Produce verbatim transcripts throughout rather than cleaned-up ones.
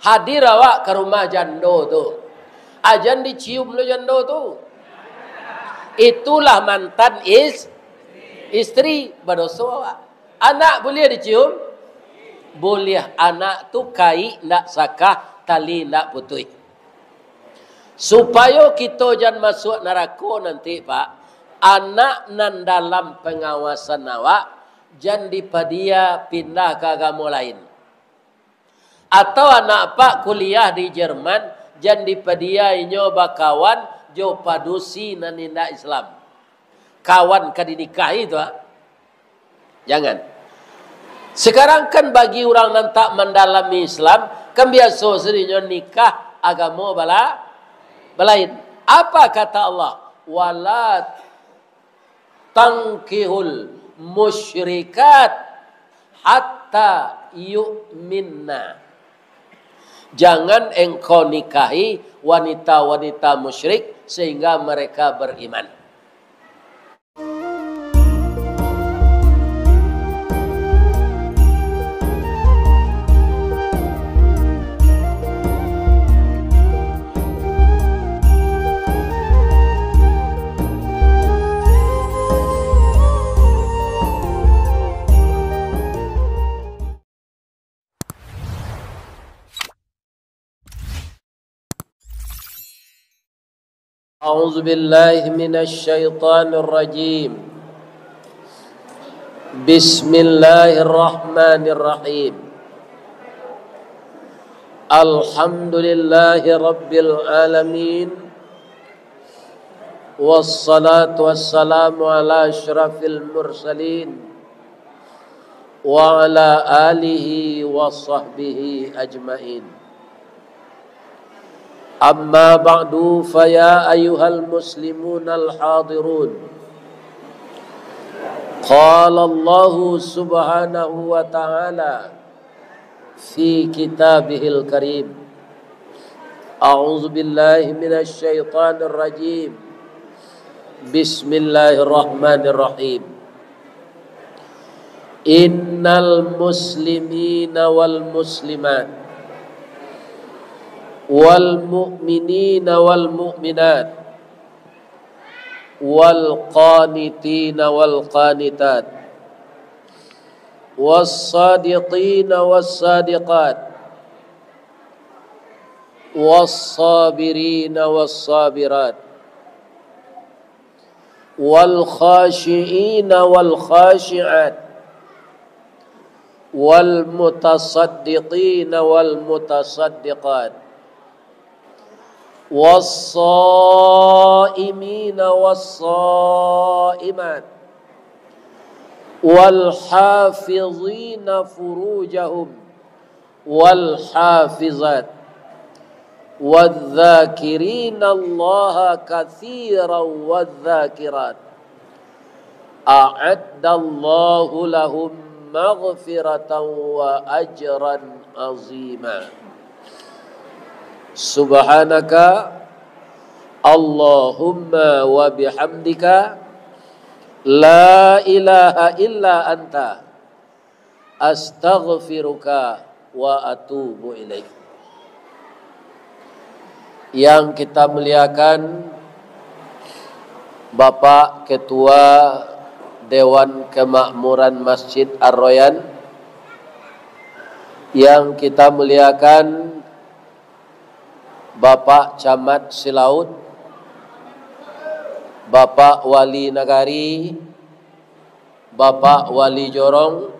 Hadir awak ka rumah jando tu. Ajan dicium lo jando tu. Itulah mantan is-, istri, badoso awak. Anak buliah dicium? Buliah. Anak tu kaik ndak sakah, tali ndak putuih. Supayo kito jan masuak narako nanti, Pak, anak nan dalam pangawasan awak, jan dipadia pindah ka agamo lain. Atau anak apak kuliah di Jerman, jan dipadia inyo bakawan jo padusi nan indak Islam. Kawan ka dinikahi tu, ah. Jangan. Sekarang kan bagi urang nan tak mandalami Islam, kan biaso sadonyo nikah agamo bala-, balain. Apa kata Allah? "Wala tankihul musyrikat hatta yu'minna." Jangan engkau nikahi wanita-wanita musyrik sehingga mereka beriman. أعوذ بالله من الشيطان الرجيم. بسم الله الرحمن الرحيم. الحمد لله رب العالمين. والصلاة والسلام على أشرف المرسلين وعلى آله وصحبه أجمعين. أما بعد، فيا أيها المسلمون الحاضرون، قال الله سبحانه وتعالى في كتابه الكريم، أعوذ بالله من الشيطان الرجيم. بسم الله الرحمن الرحيم. إن المسلمين والمسلمات والمؤمنين والمؤمنات والقانتين والقانتات والصادقين والصادقات والصابرين والصابرات والخاشعين والخاشعات والمتصدقين والمتصدقات والصائمين والصائمات والحافظين فروجهم والحافظات والذاكرين الله كثيرا والذاكرات أعد الله لهم مغفرة وأجرا عظيما. سبحانك اللهم وبحمدك، لا إله إلا أنت، أستغفرك وأتوب إليك. Yang kita muliakan Bapak Ketua Dewan Kemakmuran Masjid Ar-Royan, yang kita muliakan Bapak Camat Silaut, Bapak Wali Nagari, Bapak Wali Jorong,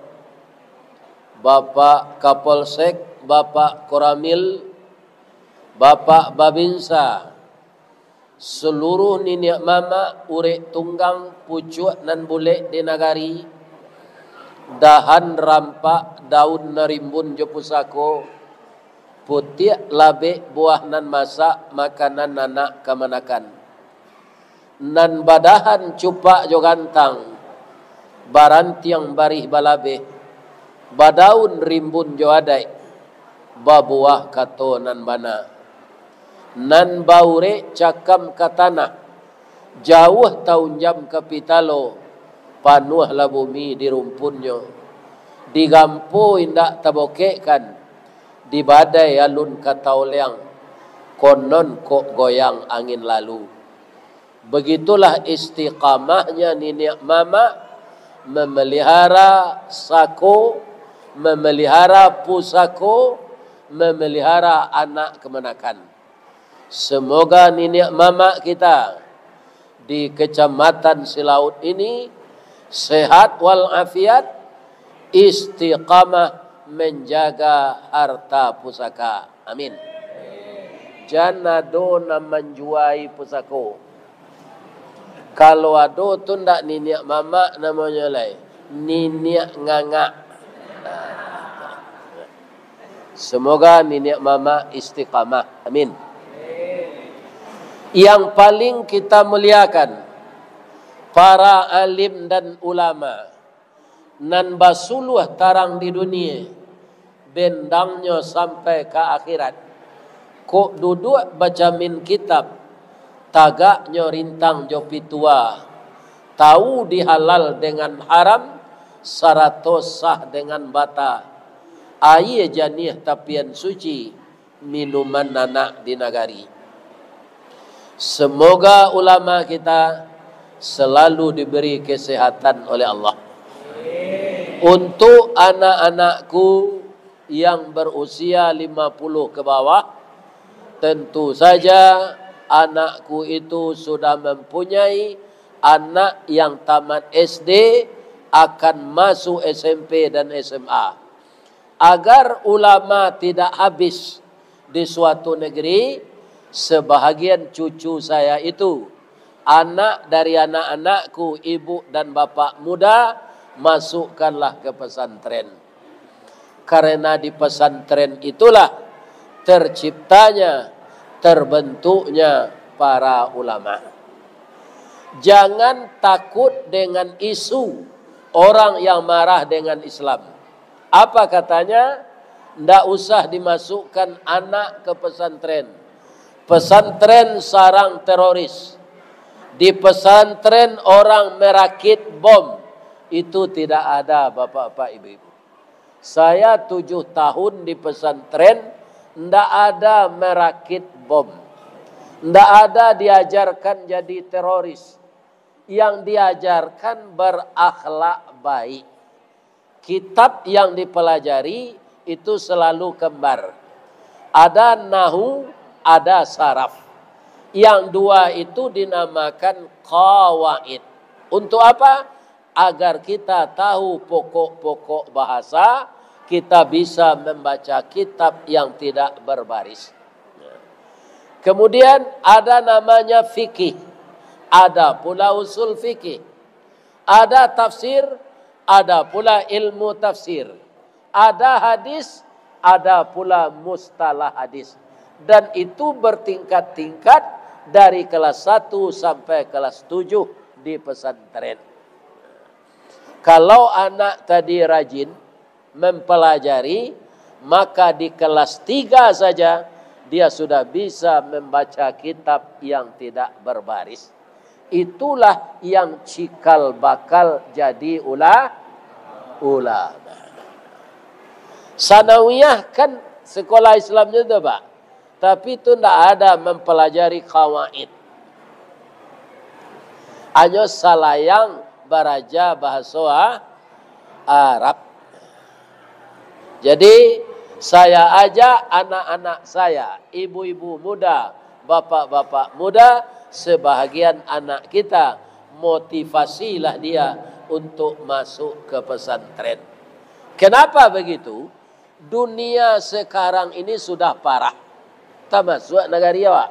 Bapak Kapolsek, Bapak Koramil, Bapak Babinsa, saluruh niniak mamak, urek tunggang, pucuak nan bulek di nagari, dahan rampak, daun nan rimbun jo pusako, putiak labek, buah nan masak, makanan anak kamanakan. Nan badahan cupak jo gantang, barantiang barih balabeh, badaun rimbun jo adaik, babuah kato nan bana. Nan baurek cakam ka tanah, jauah taunjam ka pitalo, panuahlah bumi di rumpunnyo, digampo indak tabokekkan, Di badai alun ka taoleang, konon kok goyang angin lalu. Begitulah istiqamahnya niniak mamak memelihara sako, memelihara pusako, memelihara anak kamanakan. Semoga niniak mamak kita di Kecamatan Silaut ini sehat walafiat, istiqamah menjaga harta pusaka. Amin. Jan ado nan manjuai pusako. Kalau ado tu ndak niniak mamak namonyo lai, niniak ngangak. Semoga niniak mamak istiqamah. Amin. Yang paling kita muliakan, para alim dan ulama nan basuluah tarang di dunia, bendangnyo sampai ka akhirat. Kok duduak bacamin kitab, tagaknyo rintang jo pitua, tahu di halal dengan haram, sarato sah dengan bata. Aia janiah tapian suci, minuman anak di nagari. Semoga ulama kita selalu diberi kesehatan oleh Allah. Untuk anak-anakku yang berusia lima puluh ke bawah, tentu saja anakku itu sudah mempunyai anak yang tamat S D, akan masuk S M P dan S M A. Agar ulama tidak habis di suatu negeri, sebahagian cucu saya itu, anak dari anak-anakku, ibu dan bapak muda, masukkanlah ke pesantren. Karena di pesantren itulah terciptanya, terbentuknya para ulama. Jangan takut dengan isu orang yang marah dengan Islam. Apa katanya? Ndak usah dimasukkan anak ke pesantren. Pesantren sarang teroris. Di pesantren orang merakit bom. Itu tidak ada, bapak-bapak, ibu-ibu. Saya tujuh tahun di pesantren, ndak ada merakit bom. Ndak ada diajarkan jadi teroris. Yang diajarkan berakhlak baik. Kitab yang dipelajari itu selalu kembar. Ada nahu, ada saraf. Yang dua itu dinamakan qawaid. Untuk apa? Agar kita tahu pokok-pokok bahasa, kita bisa membaca kitab yang tidak berbaris. Kemudian ada namanya fikih, ada pula usul fikih, ada tafsir, ada pula ilmu tafsir, ada hadis, ada pula mustalah hadis. Dan itu bertingkat-tingkat dari kelas satu sampai kelas tujuh di pesantren. Kalau anak tadi rajin mempelajari, maka di kelas tiga saja dia sudah bisa membaca kitab yang tidak berbaris. Itulah yang cikal bakal jadi ula-, ulama. Sanawiyah kan sekolah Islamnya tu, Pak. Tapi tu ndak ada mempelajari qawaid. Hanyo salayang baraja bahaso A-, Arab. Jadi, saya ajak anak-anak saya, ibu-ibu muda, bapak-bapak muda, sebahagian anak kita, motivasilah dia untuk masuk ke pesantren. Kenapa begitu? Dunia sekarang ini sudah parah, tamasuak nagari awak.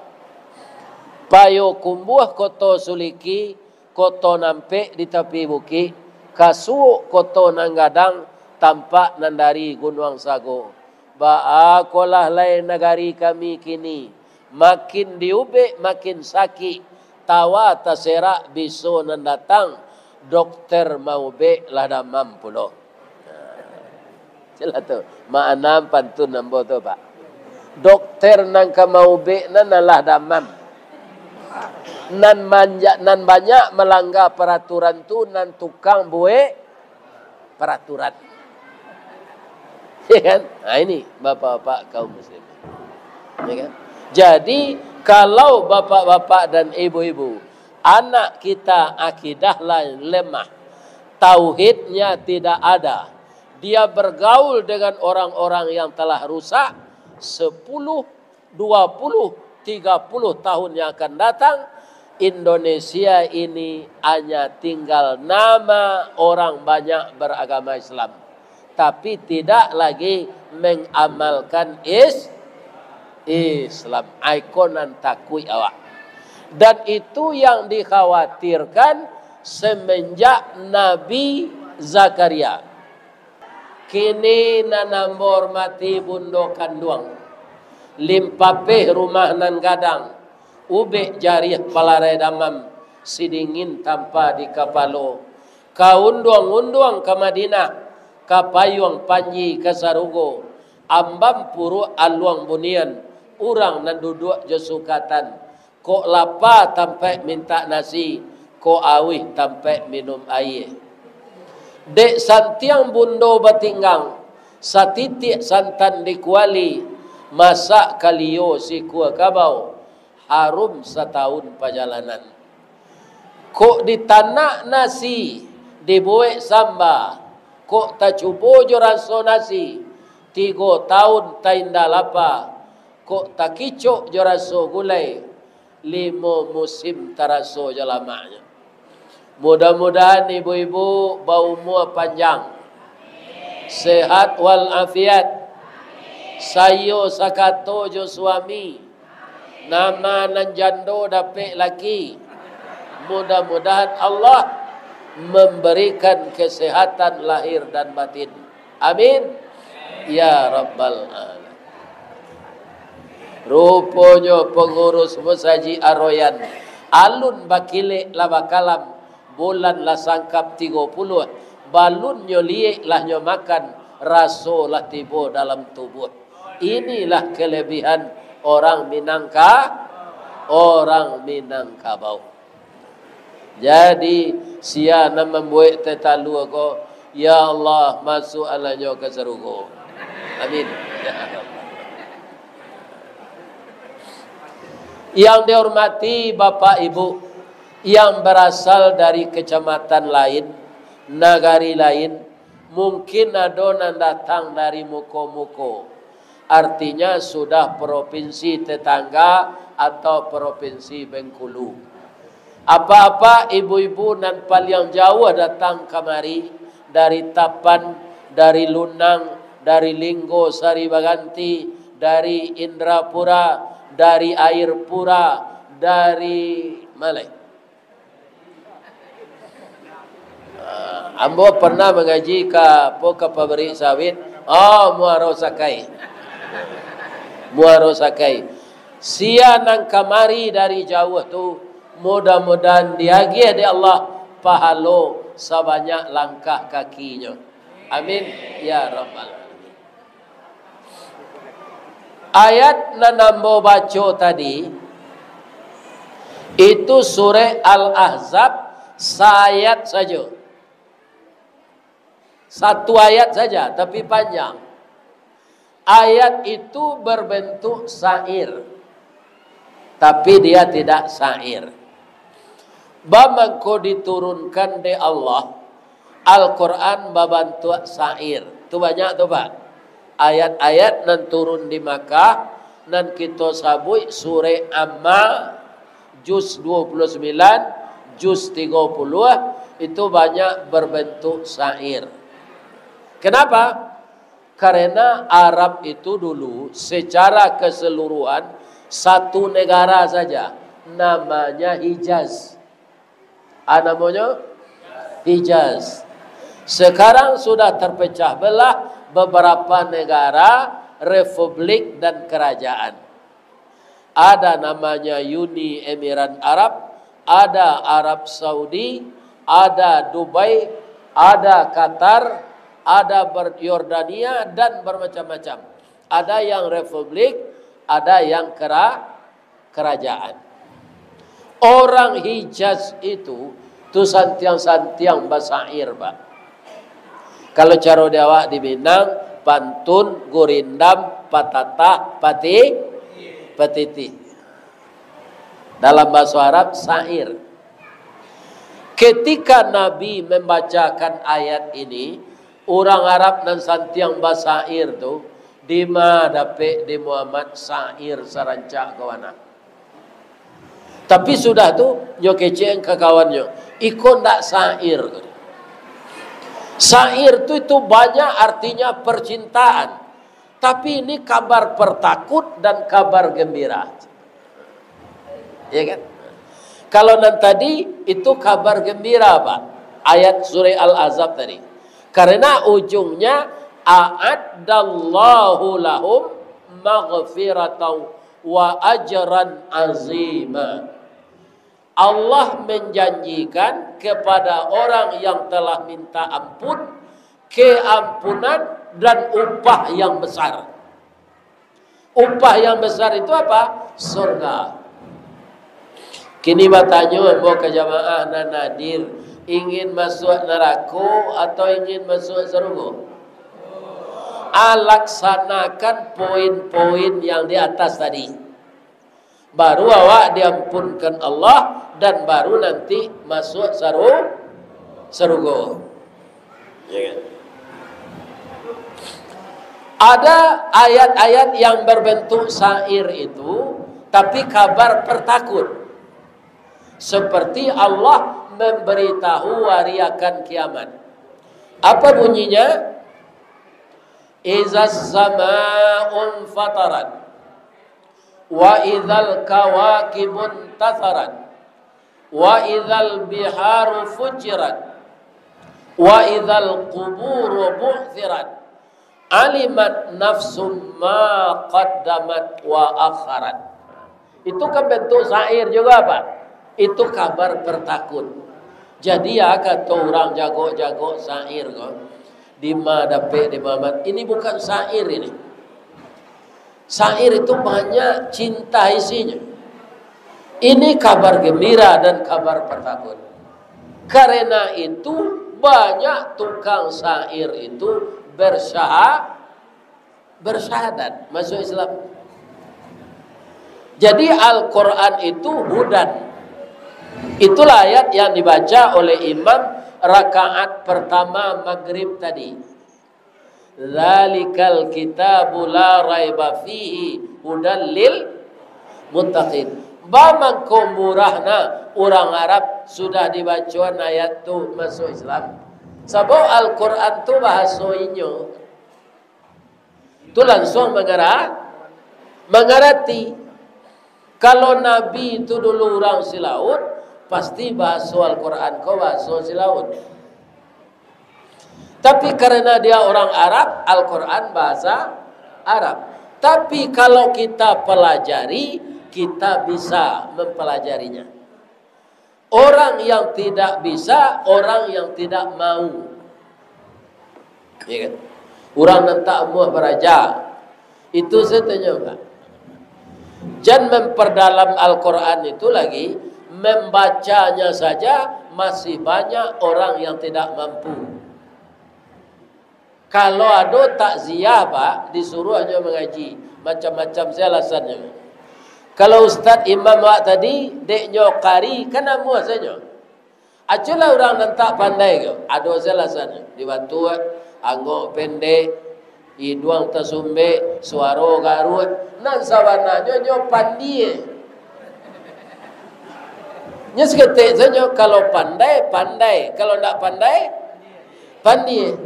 Payokumbuah, Koto Suliki, Koto Nampek di tapi bukik, Kasuok, Koto Nan Gadang, tampak nan dari Gunuang Sago. Baa kolah lai nagari kami kini, makin diubek makin sakik, tawa taserak biso nan datang, dokter maubek lah damam pulo. Jelas tu. Makna pantun ambo tu, Pak. Dokter nan ka maubek nan alah damam. Nan manja-, nan banyak malangga paraturan tu, nan tukang buek paraturan. Ya kan? Nah, ini bapak-bapak kaum muslimin. Ya kan? Jadi, kalau bapak-bapak dan ibu-ibu, anak kita akidah lain lemah, tauhidnya tidak ada, dia bergaul dengan orang-orang yang telah rusak, sepuluh, dua puluh, tiga puluh tahun yang akan datang, Indonesia ini hanya tinggal nama orang banyak beragama Islam, tapi tidak lagi mengamalkan is-, Islam. Ai ko nan takuik awak. Dan itu yang dikhawatirkan semenjak Nabi Zakaria. Kini nan ambo hormati bundo kanduang, limpapeh rumah nan gadang, ubek jariah palarai damam, sidingin tampa di kapalo, ka unduang-unduang ka Madinah, ka payuang panji ka sarugo, ambam puruak aluang bunian, urang nan duduak jo sukatan, kok lapa tampaik mintak nasi, kok auih tampaik minum aia. Dek santiang bundo batinggang, satitiak santan di kuali, masak kalio sikua kabau, harum satahun pajalanan. Kok ditanak nasi, dibuek samba, kok tacubo jo raso nasi, tigo tahun tainda lapa, kok takicok jo raso gulai, limo musim taraso jo lamaknyo. Mudah-mudahan ibu-ibu baumua panjang, sehat wal afiat, saiyo sakato jo suami, nama nan jando dapek laki. Mudah-mudahan Allah memberikan kesehatan lahir dan batin. Amin. Ya Rabbal Alamin. Ruponyo pangurus musajik Aroyan, alun bakilek lah bakalam, bulan lah sangkap tigo puluah, balunnyo liek lah nyo makan, raso lah tibo dalam tubuah. Inilah kelebihan orang Minangka-, orang Minangkabau. Jadi, sia nan mambuek teh talua ko, ya Allah, masuakannyo ka sarugo. Amin. Yang dihormati Bapak Ibu yang berasal dari kecamatan lain, nagari lain, mungkin ado nan datang dari muko-muko. Artinya sudah provinsi tetangga atau provinsi Bengkulu. Apa-apa ibu-ibu nan paliang jauah datang kamari, dari Tapan, dari Lunang, dari Linggo Sari Baganti, dari Indrapura, dari Air Pura, dari maleh. Ah, ambo pernah mangaji ka, apo, ka pabrik sawit. Oh, Muaro Sakai. Muaro Sakai. Sia nan kamari dari jauah tu, mudah-mudahan diagiah dek Allah pahalo sabanyak langkah kakinyo. Amin, ya Rabbal Alamin. Ayat nan ambo baco tadi, itu surah Al-Ahzab, saayat sajo. Satu ayat saja, tapi panjang. Ayat itu berbentuk syair, tapi dia tidak syair. Bamangko diturunkan dek Allah, Al-Quran babantuak syair. Tu banyak tu, Pak. Ayat-ayat nan turun di Makkah, nan kito sabuik surah Amma, juz dua puluh sembilan, juz tiga puluh, itu banyak berbentuk syair. Kenapa? Karena Arab itu dulu secara keseluruhan satu negara saja, namanya Hijaz. Ah, namonyo Hijaz. Sekarang sudah terpecah belah beberapa negara, republik, dan kerajaan. Ada namanya Uni Emirat Arab, ada Arab Saudi, ada Dubai, ada Qatar, ada ber-, Yordania, dan bermacam-macam. Ada yang republik, ada yang kera-, kerajaan. Orang Hijaz itu, tu santiang-santiang basyair, Pak. Kalau caro di awak di Minang, Pantun, gurindam, patatah, pati-, patitih. Dalam bahaso Arab, syair. Ketika Nabi membacakan ayat ini, urang Arab nan santiang basyair tu, dima dapek di Muhammad syair sarancak ko bana. Tapi sudah tu, nyo kecek ka kawannyo, "Iko ndak syair." Syair tu itu banyak artinya percintaan. Tapi ini kabar pertakut dan kabar gembira. Ya kan? Kalau nan tadi, itu kabar gembira, Pak. Ayat surah Al-Ahzab tadi. Karena ujungnya, "A'addallahu lahum maghfiratan wa ajran azima." Allah menjanjikan kepada orang yang telah minta ampun, keampunan dan upah yang besar. Upah yang besar itu apa? Surga. Kini batanyo ambo ka jamaah nan hadir, ingin masuak narako atau ingin masuak sarugo? Ah, laksanakan poin-poin yang di atas tadi. Baru awak diampunkan Allah, dan baru nanti masuak saru-, sarugo. Ya kan? Ada ayat-ayat yang berbentuk syair itu, tapi kabar pertakut. Seperti Allah memberitahu hari akan kiamat. Apa bunyinya? "Izas sama'un fatarat, wa izal kawakibun tasarat, wa izal biharu fujirat, wa izal quburu bu'sirat, alimat nafsum ma qaddamat wa akharat." Itu kan bentuk syair juga, Pak. Itu kabar pertakut. Jadi, ya, kato urang jago-jago syair ko, dima dapek di Muhammad. Ini bukan syair ini. Syair itu banyak cinta isinya. Ini kabar gembira dan kabar pertakut. Karena itu, banyak tukang syair itu bersyaha-, bersyahadat masuk Islam. Jadi, Al-Quran itu hudan. Itulah ayat yang dibaca oleh imam rakaat pertama maghrib tadi. "Dzalikal kitabu la raiba fihi hudan lil muttaqin." Ba mangko murahna urang Arab sudah dibacoan ayat tu masuk Islam. Sabab Al-Quran tu bahaso inyo. Tu lansuang mangara-, mangarati. Kalau Nabi tu dulu urang Silaut, pasti bahaso Al-Quran ko bahaso Silaut. Tapi karena dia orang Arab, Al-Quran bahasa Arab. Tapi kalau kita pelajari, kita bisa mempelajarinya. Orang yang tidak bisa, orang yang tidak mau. Ya kan? Urang nan tak amuah baraja. Itu sajo tanyo, Pak. Jan memperdalam Al-Quran itu lagi, membacanya saja masih banyak orang yang tidak mampu. Kalau ado takziah, Pak, disuruah nyo mangaji, macam-macam sajo alasannyo. Kalau ustaz imam awak tadi, dek nyo kari, kan amuah sajo. Aculah urang nan tak pandai ko, ado sajo alasannyo, di batuak, angok pendek, iduang tasumbek, suaro garuak, nan sabananyo nyo pandie. Nyo saketek sajo, kalau pandai, pandai, kalau ndak pandai, pandie.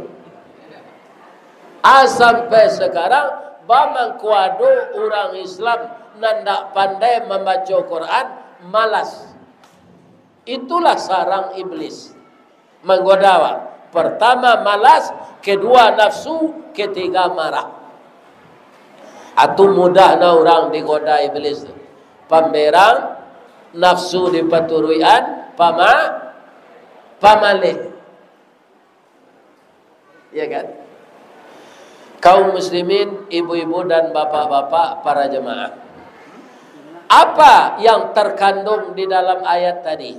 Ah, sampai sakarang, ba mangko ado urang Islam nan ndak pandai mambaco Quran, malas. Itulah sarang iblis. Manggoda awak. Pertama malas, kedua nafsu, ketiga marah. Atu mudah na urang digoda iblis tu. Pamberang, nafsu dipaturuikan, pama-, pamaleh. Ya kan? Kaum muslimin, ibu-ibu dan bapak-bapak, para jemaah. Apa yang terkandung di dalam ayat tadi?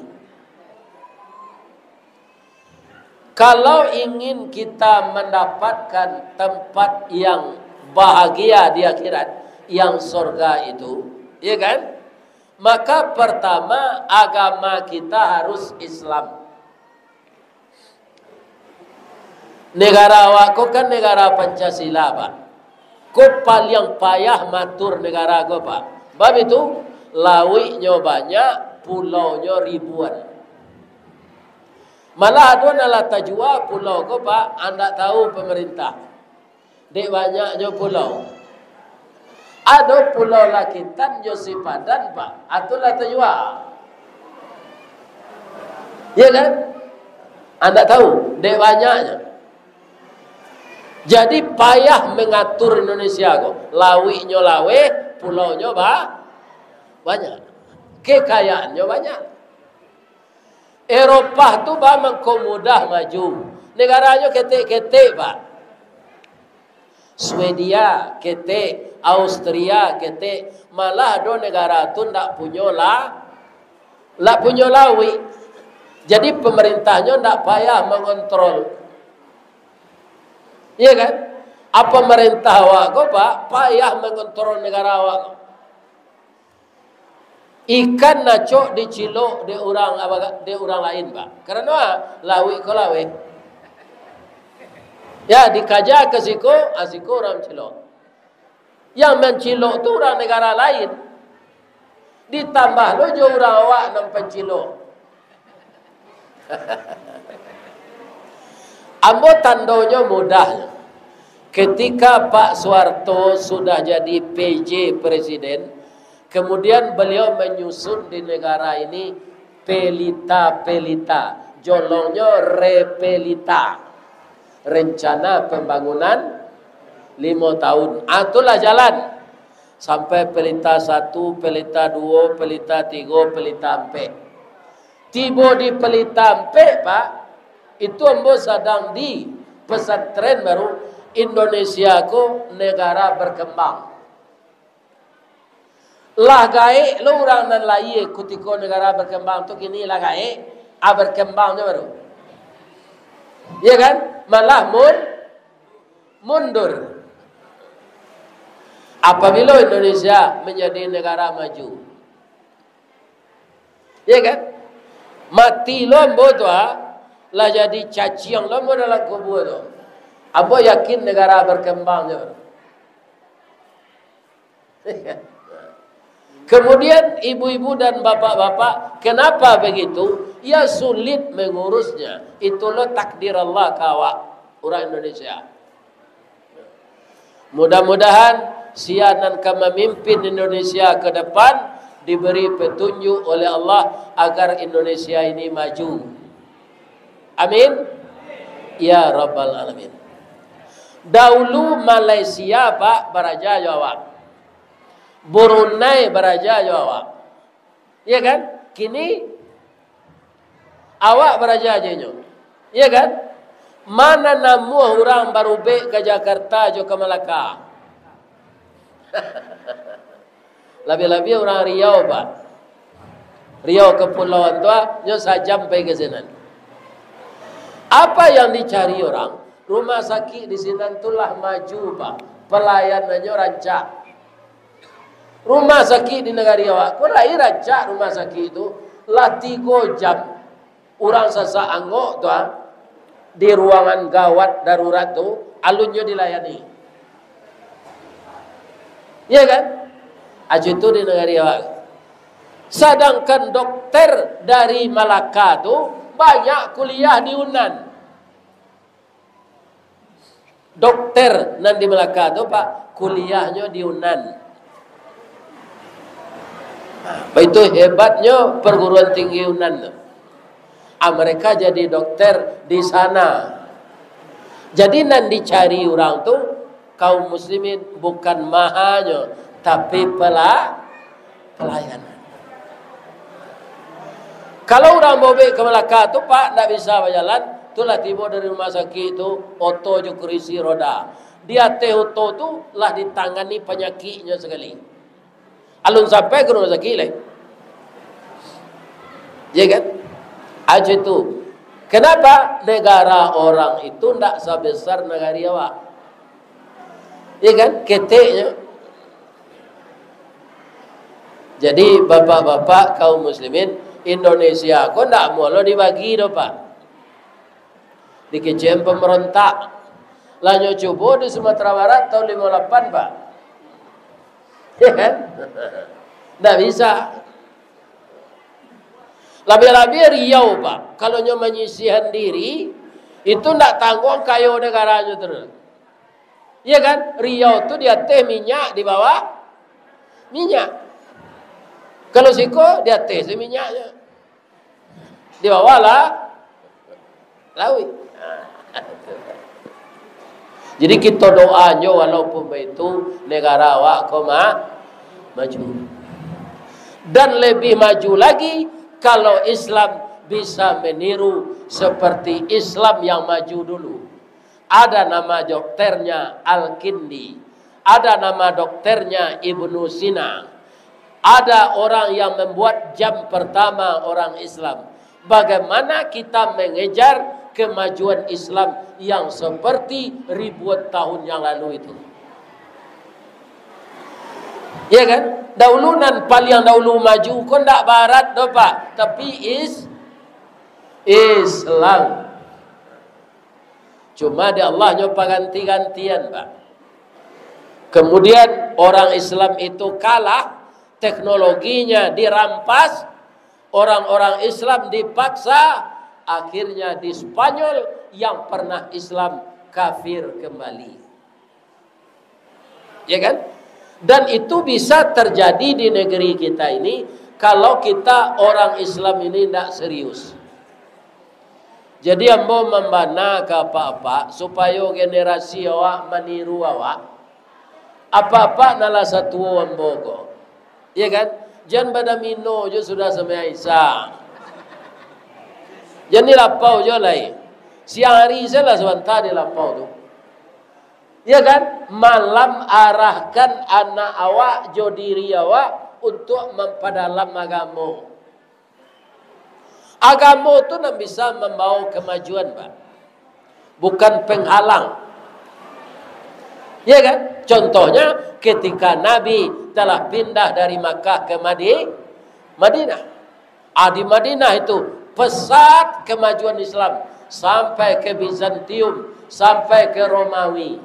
Kalau ingin kita mendapatkan tempat yang bahagia di akhirat, yang sorga itu, ya kan? Maka pertama, agama kita harus Islam. Negara awak ko kan negara Pancasila, Pak. Ko paliang payah matur negara ko, Pak. Bab itu, lauiknyo banyak, pulaunyo ribuan. Malah ado nan lah tajua pulau ko, Pak, andak tahu pemerintah. Dek banyaknyo pulau. Ado Pulau Lakitan jo Sipadan, Pak. Atu lah tajua. Ya kan? Andak tahu, dek banyaknyo. Jadi payah mengatur Indonesia ko. Lauiknyo laweh, pulaunyo ba-, banyak. Kekayaannyo banyak. Eropah tu ba mangko mudah maju. Negaranyo ketek-ketek, Pak. Swedia ketek, Austria ketek, malah ado negara tu ndak punyo la-, ndak punyo lauik. Jadi pemerintahnyo ndak payah mengontrol. Iya kan? Apa pemerintah awak ko, Pak, payah mengontrol negara awak ko. Ikan nacok dicilok dek urang abaga-, dek urang lain, Pak. Karano, ah, lauik ko laweh. Ya, dikaja ka siko, ah, siko urang mancilok. Yang mancilok tu urang negara lain. Ditambah lo jo urang awak nan pancilok. Ambo tandonyo mudah. Ketika Pak Soeharto sudah jadi P J Presiden, kemudian beliau menyusun di negara ini pelita-pelita, jolongnyo repelita, rencana pembangunan limo tahun. Ah, itulah jalan. Sampai pelita satu, pelita duo, pelita tigo, pelita ampek. Tibo di pelita ampek, Pak, itu ambo sadang di pesantren baru, Indonesia ko negara berkembang. Lah gaek lo urang nan lahia kutiko negara berkembang tu, kini lah gaek, ah, berkembang tu baru. Ya kan? Malah mun-, mundur. Apabila Indonesia menjadi negara maju, ya kan? Mati lo ambo tu, ah, lah jadi caciang lo ambo dalam kubua tu. Ambo yakin negara berkembang tu. Kemudian ibu-ibu dan bapak-bapak, kenapa begitu? Ya sulit mengurusnya. Itulah takdir Allah ka awak, urang Indonesia. Mudah-mudahan sia nan ka mamimpin Indonesia ke depan diberi petunjuk oleh Allah agar Indonesia ini maju. Amin. Ya Rabbal Alamin. Dahulu Malaysia, Pak, baraja jo awak. Brunei baraja jo awak. Iya kan? Kini awak baraja jo inyo. Iya kan? Ma nan namuah urang barubek ka Jakarta jo ka Malaka? Labiah-labiah urang Riau, Pak. Riau Kepulauan tu, ah, nyo sajam pai ka sinan. Apa yang dicari orang? Rumah sakik di sinan tu lah maju, Pak. Pelayanannyo rancak. Rumah sakik di nagari awak ko lai rancak rumah sakik tu, lah tigo jam. Urang sasak angok tu, ah, di ruangan gawat darurat tu, alunnyo dilayani. Iya kan? Ajo itu di nagari awak. Sadangkan dokter dari Malaka tu banyak kuliah di Unan. Dokter nan di Malaka tu, Pak, kuliahnyo di Unan. Nah, itu hebatnyo perguruan tinggi Unan tu. Ah, mereka jadi dokter di sana. Jadi, nan dicari urang tu, kaum muslimin, bukan mahanyo, tapi pela-, pelayanan. Kalau urang bobek ka Malaka tu, Pak, ndak bisa bajalan, tu lah tibo dari rumah sakik tu, oto jo kurisi roda. Di ateh oto tu lah ditangani panyakiknyo sakali. Alun sampai ka rumah sakik lai. Ya kan? Ajo itu. Kenapa negara orang itu ndak sabesar nagari awak? Iya kan? Keteknya. Jadi, bapak-bapak kaum muslimin, Indonesia ko ndak mulo dibagi doh, Pak. Dikecekan pemberontak. Lah nyo cubo di Sumatera Barat tahun limo lapan, Pak. Ya kan? Ndak bisa. Labiah-labiah Riau, Pak. Kalau nyo manyisihan diri, itu ndak tangguang kayo negaranyo tu. Iya kan? Riau tu di ateh minyak, di bawah minyak. Kalau siko, di ateh se minyaknyo. Di bawah lah lauik. Jadi, kito doanyo, walaupun baitu, negara awak ko ma-, maju. Dan lebih maju lagi, kalau Islam bisa meniru seperti Islam yang maju dulu. Ada nama dokternya Al-Kindi, ada nama dokternya Ibnu Sina, ada orang yang membuat jam pertama orang Islam. Bagaimana kita mengejar kemajuan Islam yang seperti ribuan tahun yang lalu itu? Ya kan? Dahulu nan paliang dahulu maju ko ndak barat doh, Pak, tapi is-, Islam. Cuma di Allah nyo paganti-gantian, Pak. Kemudian orang Islam itu kalah, teknologinya dirampas, orang-orang Islam dipaksa, akhirnya di Spanyol yang pernah Islam kafir kembali. Ya kan? Dan itu bisa terjadi di negeri kita ini kalau kita orang Islam ini ndak serius. Jadi, ambo mambana ka apak-apak, supayo generasi awak maniru awak. Apak-apak nan lah satuo ambo ko. Ya kan? Jan badamino jo sudah sumbayang Isya. Jan di lapau jo lai. Siang hari se lah sabanta di lapau tu. Ya kan? Malam arahkan anak awak jo diri awak untuak mampadalam agamo. Agamo tu nan bisa mambawa kamajuan, Pak. Bukan penghalang. Ya kan? Contohnya, ketika Nabi telah pindah dari Makkah ke Madi-, Madinah. Ah, di Madinah itu pesat kemajuan Islam sampai ke Bizantium, sampai ke Romawi.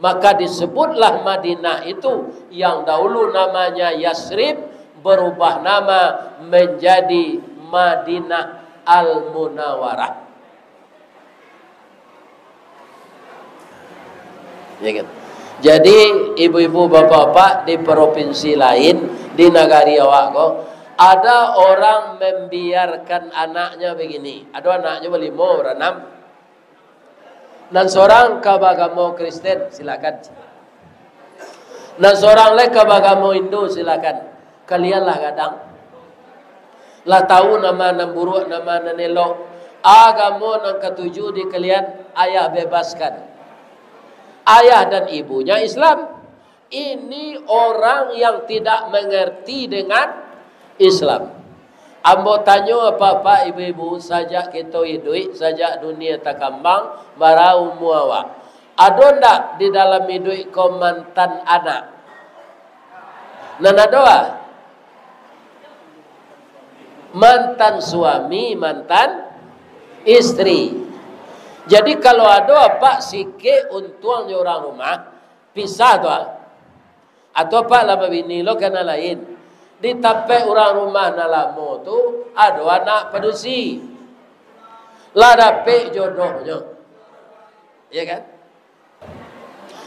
Maka disebutlah Madinah itu yang dahulu namanya Yasrib, berubah nama menjadi Madinah Al-Munawarah. Ya kan? Jadi, ibu-ibu, bapak-bapak, di provinsi lain, di nagari awak ko, ada orang membiarkan anaknya begini. Ado anaknyo balimo, baranam. Nan sorang ka bagamo Kristen, silakan. Nan sorang lai ka bagamo Hindu, silakan. Kalian lah gadang. Lah tahu nama nan buruak, nama nan elok. Agamo nan katuju di kalian, ayah bebaskan. Ayah dan ibunya Islam. Ini orang yang tidak mengerti dengan Islam. Ambo tanyo, bapak-bapak, ibu-ibu, sajak kito iduik, sajak dunia takambang, bara umua awak? Ado ndak di dalam iduik ko mantan anak? Nan ado, ah? Mantan suami, mantan istri. Jadi, kalau ado apak sikik untuang jo urang rumah, pisah tu, ah. Atau apak lah babini lo ka nan lain. Di tampek urang rumah nan lamo tu, ado anak padusi. Lah dapek jodohnyo. Ya kan?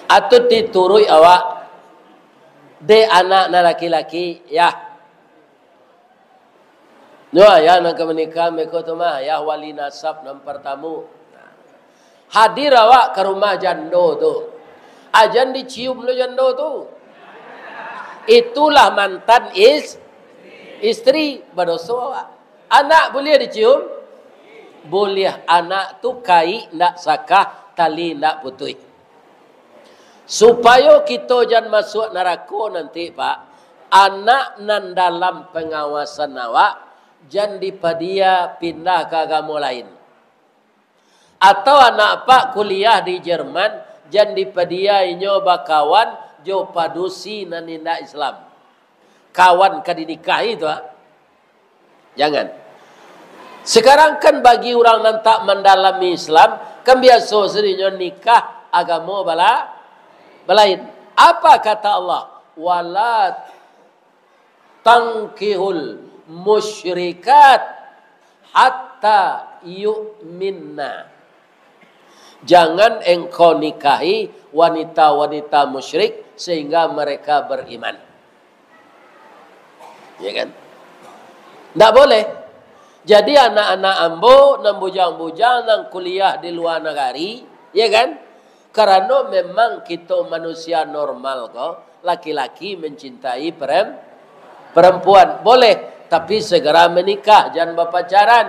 Atau dituruik awak dek anak nan laki-laki, ya. Nyo ayah nan ka manikahan beko tu mah, ayah wali nasab nan partamo. Hadir awak ka rumah jando tu. Ajan dicium lo jando tu. Itulah mantan is-, istri, badoso awak. Anak buliah dicium? Buliah, anak tu kaik ndak sakah, tali ndak putuih. Supayo kito jan masuak narako nanti, Pak, anak nan dalam pangawasan awak jan dipadia pindah ka agamo lain. Atau anak apak kuliah di Jerman, jan dipadia inyo bakawan jo padusi nan indak Islam. Kawan ka dinikahi tu, ah. Jangan. Sekarang kan bagi urang nan tak mandalami Islam, kan biaso sadonyo nikah agamo bala-, balain. Apa kata Allah? "Wala tankihul musyrikat hatta yu'minna." Jangan engkau nikahi wanita-wanita musyrik sehingga mereka beriman. Ya kan? Ndak boleh. Jadi anak-anak ambo nan bujang-bujang nan kuliah di lua nagari, ya kan? Karano memang kito manusia normal ko, laki-laki mencintai perem-, perempuan. Boleh, tapi segera menikah, jangan bapacaran.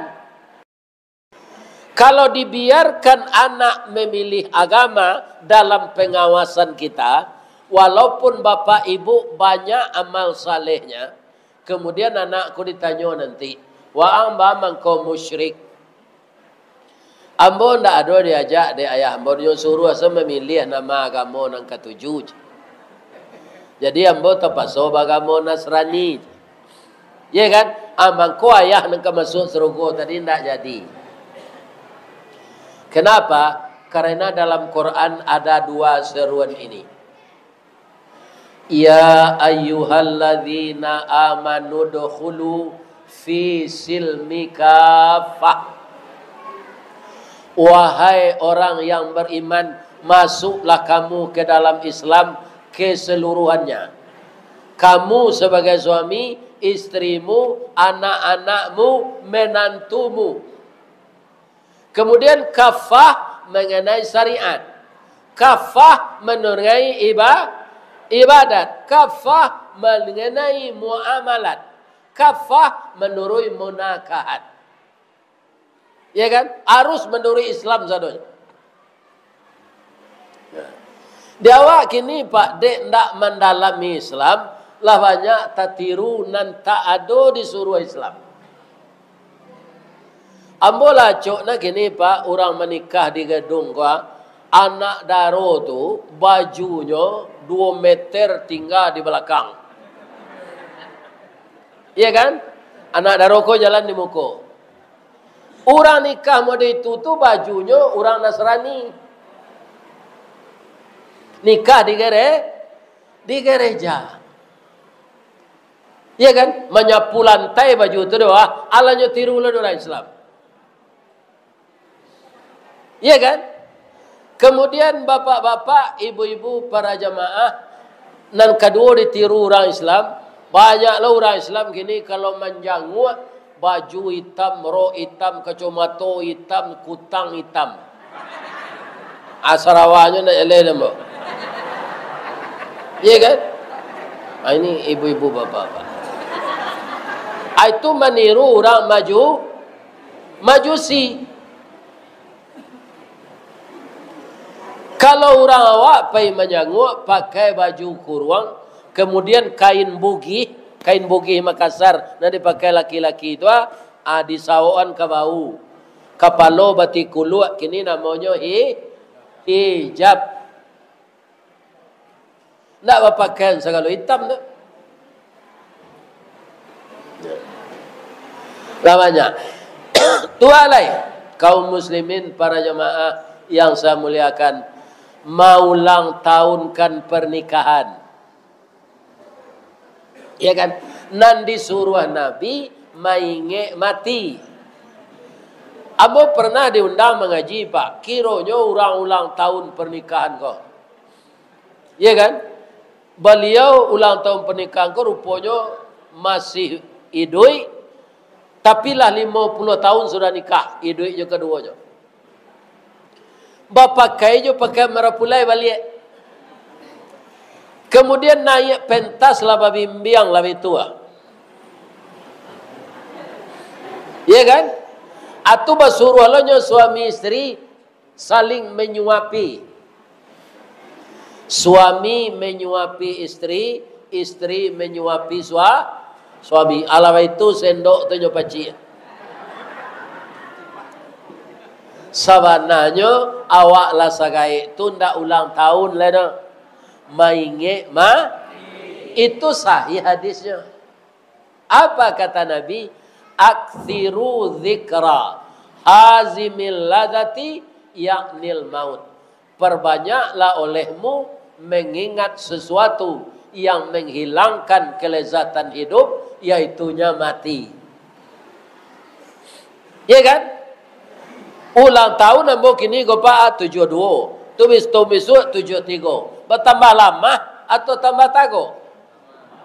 Kalau dibiarkan anak memilih agama dalam pengawasan kita, walaupun bapak ibu banyak amal salehnya, kemudian anak ko ditanyo nanti, "Waang ba mangko musyrik?" Ambo ndak ado diajak dek ayah ambo, nyo suruah se mamiliah nama agamo nan katuju. Jadi ambo tapaso baagamo Nasrani. Ye kan? Ah, mangko ayah nan ka masuak sarugo tadi ndak jadi. Kenapa? Karena dalam Quran ada dua seruan ini. "Ya ayyuhalladzina amanu dukhulu fi silmi kaffah." Wahai orang yang beriman, masuklah kamu ke dalam Islam keseluruhannya. Kamu sebagai suami, istrimu, anak-anakmu, menantumu. Kemudian kafah mengenai syariat. Kafah mengenai iba-, ibadat. Kafah mengenai muamalat. Kafah menurut munakahat. Ya kan? Harus menurut Islam sadonyo. Ya. Di awak kini, Pak, dek ndak mandalami Islam, lah banyak tatiru nan tak ado di suruah Islam. Ambo lah acok nah kini, Pak, urang manikah di gadung ko, ah, anak daro tu bajunyo duo meter tingga di balakang. Iya kan? Anak daro ko jalan di muko. Urang nikah model itu tu bajunyo urang Nasrani. Nikah di gere-, di gereja. Iya kan? Manyapu lantai baju tu doh, ah. Alanyo tiru lah urang Islam. Iya kan? Kemudian bapak-bapak, ibu-ibu, para jamaah, nan kaduo ditiru urang Islam, banyaklah urang Islam kini kalau manjanguak, baju itam, rok itam, kacomato itam, kutang itam. Ah, sarawanyo ndak jaleh namo. Iya kan? Ah, ini ibu-ibu, bapak-bapak. Ah, itu maniru urang maju-, Majusi. Kalau urang awak pai manjanguak pakai baju kuruang, kemudian kain bugih, kain bugih Makassar nan dipakai laki-laki tu, ah, ah, disawokan ka bahu. Kapalo batikuluak, kini namonyo hi-, hijab. Ndak bapakaian sagalo itam tu. Lah banyak. Tu alai, kaum muslimin, para jamaah yang saya muliakan, maulang tahunkan pernikahan. Ya kan? Nan disuruah Nabi maingek mati. Ambo pernah diundang mangaji, Pak. Kironyo urang ulang tahun pernikahan ko. Iya kan? Baliau ulang tahun pernikahan ko ruponyo masih iduik, tapi lah limo puluah tahun sudah nikah, iduik jo kaduonyo. Bapakai jo pakaian marapulai baliak. Kemudian naiak pentas lah babimbiang lah bitua. Iya kan? Atu basuruah lo nyo suami isteri saling menyuapi. Suami menyuapi isteri, isteri menyuapi sua-, Suami, alah itu sendok tu nyo pacik. Sabananyo, awak lah sagaek tu ndak ulang tahun lai doh. Maingek ma-, itu sahih hadisnyo. Apa kata Nabi? "Aktsiru dzikra hazimil ladzati, yaknil maut." Perbanyaklah olehmu mengingat sesuatu yang menghilangkan kelezatan hidup, yaitunya mati. Ya kan? Ulang tahun ambo kini ko, Pak, tujuah duo. Tu bis-, tahun bisuak tujuah tigo. Batambah lamah atau tambah tago?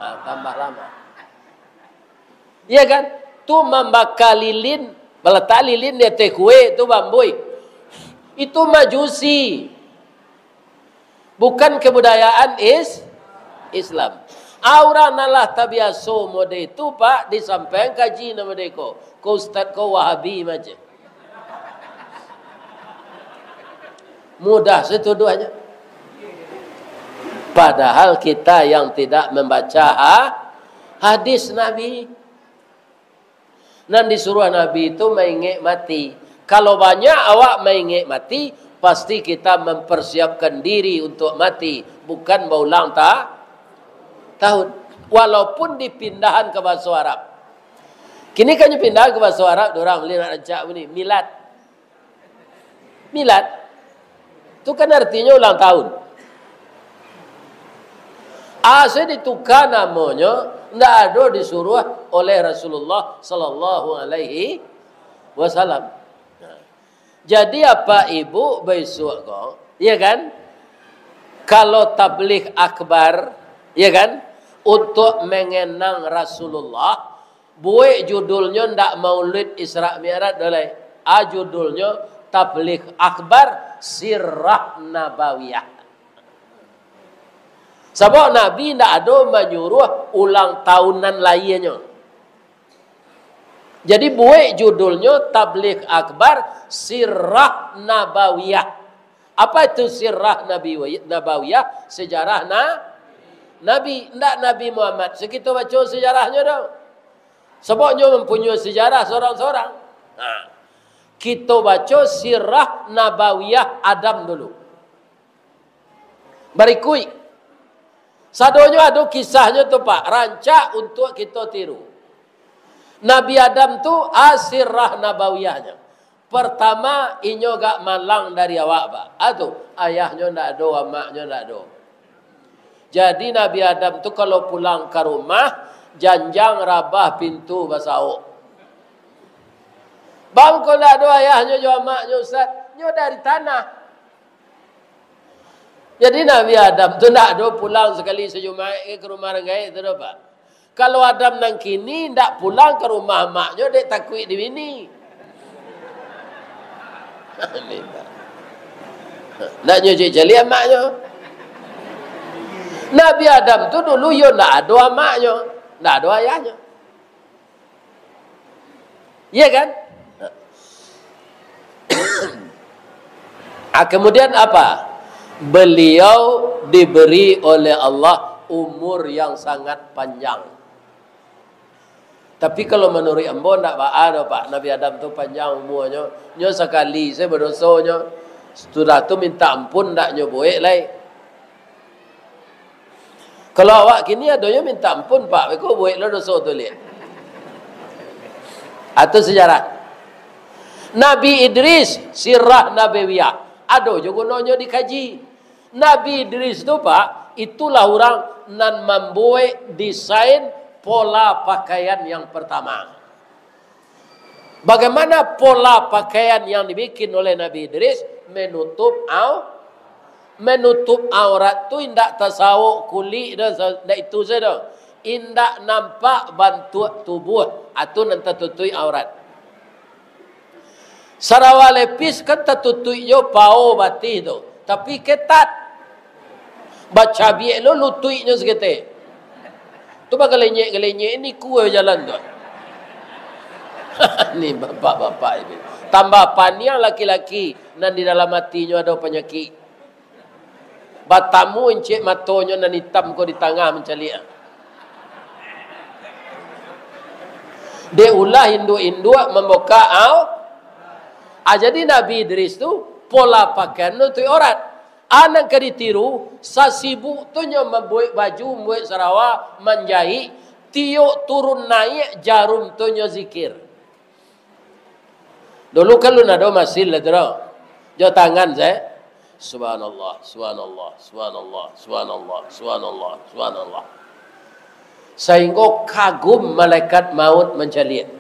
Ah, tambah lamah. Iya kan? Tu mambaka lilin, balatak lilin di ateh kue tu bambui. Itu Majusi. Bukan kebudayaan is-, Islam. Ah, urang nan lah tabiaso mode tu, Pak, disampaian kaji nan mode ko. Ko ustaz ko Wahabi macam. Mudah se tuduahnyo. Padahal kita yang tidak membaca ha-, hadis Nabi. Nan disuruah Nabi tu maingek mati. Kalau banyak awak maingek mati, pasti kita mempersiapkan diri untuk mati, bukan baulang ta-, tahun. Walaupun dipindahan ka bahaso Arab. Kini kan dipindahan ka bahaso Arab, urang lai nak rancak bunyi, milad. Milad. Tu kan artinyo ulang tahun. Asa dituka namonyo, ndak ado disuruah oleh Rasulullah sallallahu alaihi wasallam. Jadi, Apak Ibu, bisuak ko, ya kan? Kalau tabligh akbar, ya kan? Untuk mengenang Rasulullah, buek judulnyo ndak Maulid Isra Mi'raj doh lai. A, judulnyo Tabligh Akbar Sirah Nabawiyah. Sabab Nabi ndak ado manyuruah ulang tahun nan lahianyo. Jadi, buek judulnyo Tabligh Akbar Sirah Nabawiyah. Apa itu Sirah Nabi-, Nabawiyah? Sejarah na-, Nabi. Ndak Nabi Muhammad. Sakito baco sejarahnyo doh. Sabab nyo mampunyoi sejarah sorang-sorang. Nah, kito baco Sirah Nabawiyah Adam dulu. Barikuik. Sadonyo ado kisahnyo tu, Pak. Rancak untuak kito tiru. Nabi Adam tu, a, Sirah Nabawiyahnyo. Pertama, inyo agak malang dari awak, Pak. A tu, ayahnyo ndak ado, amaknyo ndak ado. Jadi, Nabi Adam tu kalau pulang ka rumah, janjang rabah pintu basaok. Bang, kok ndak ado ayahnyo jo amaknyo, Ustaz? Nyo dari tanah. Jadi, Nabi Adam tu ndak ado pulang sakali sajumaik ka rumah urang gaek tu doh, Pak. Kalau Adam nan kini ndak pulang ka rumah amaknyo dek takuik dibini. Ndak nyo cek caliak amaknyo. Nabi Adam tu dulu yo ndak ado amaknyo, ndak ado ayahnyo. Iya kan? Ah, kemudian apa? Beliau diberi oleh Allah umur yang sangat panjang. Tapi kalau manuruik ambo, ndak baa doh, Pak. Nabi Adam tu panjang umuanyo. Nyo sakali se badosonyo. Sudah tu minta ampun, ndak nyo buek lai. Kalau awak kini adonyo minta ampun, Pak, beko buek lo doso tu liak. Atau sejarah. Nabi Idris, Sirah Nabawiyah, ado jo gunonyo dikaji. Nabi Idris tu, Pak, itulah urang nan mambuek desain pola pakaian yang pertama. Bagaimana pola pakaian yang dibikin oleh Nabi Idris? Menutup au-, menutup aurat tu indak tasaok kulik doh, sa-, indak itu sajo doh. Indak nampak bantuak tubuh, atu nan tatutuik aurat. Sarawa lepis kan tatutuik jo pao batih tu, tapi ketat. Bacabiak lo lutuiknyo saketek. Tu bagalenyek-galenyek ni kue jalan tu. Ni bapak-bapak ini. Tambah paniang laki-laki nan di dalam atinyo ado panyakik. Batamu incek matonyo nan itam ko di tangah mancaliak. Dek ulah induak-induak mambukak au-, ah, jadi Nabi Idris tu pola pakaian nutuik aurat. Ah, nan ka ditiru, sasibuk tu nyo mambuek baju, mambuek sarawa, manjaik, tiok turun naiak jarum tu nyo zikir. Dulu kan lun ado masin lah tu doh. Jo tangan sae. Subhanallah, subhanallah, subhanallah, subhanallah, subhanallah, subhanallah. Sainggo kagum malaikat maut mancaliak.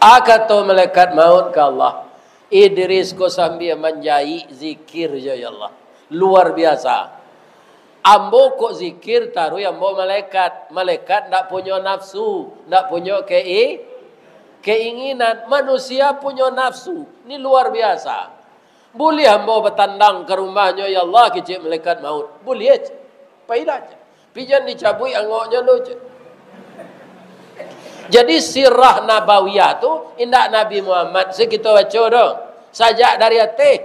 Ah, kato malaikat maut ka Allah, "Idris ko sambia manjaik zikir jo, ya Allah. Luar biasa. Ambo kok zikir taruih ambo malaikat. Malaikat ndak punyo nafsu, ndak punyo kei-, keinginan. Manusia punyo nafsu. Ni luar biasa. Buliah ambo batandang ka rumahnyo, ya Allah," kecek malaikat maut. "Buliah," cek. "Pailah," cek. "Tapi jan dicabuik angoknyo lo," cek. Jadi sirah nabawiyah tu indak Nabi Muhammad se kito baco doh. Sajak dari ateh.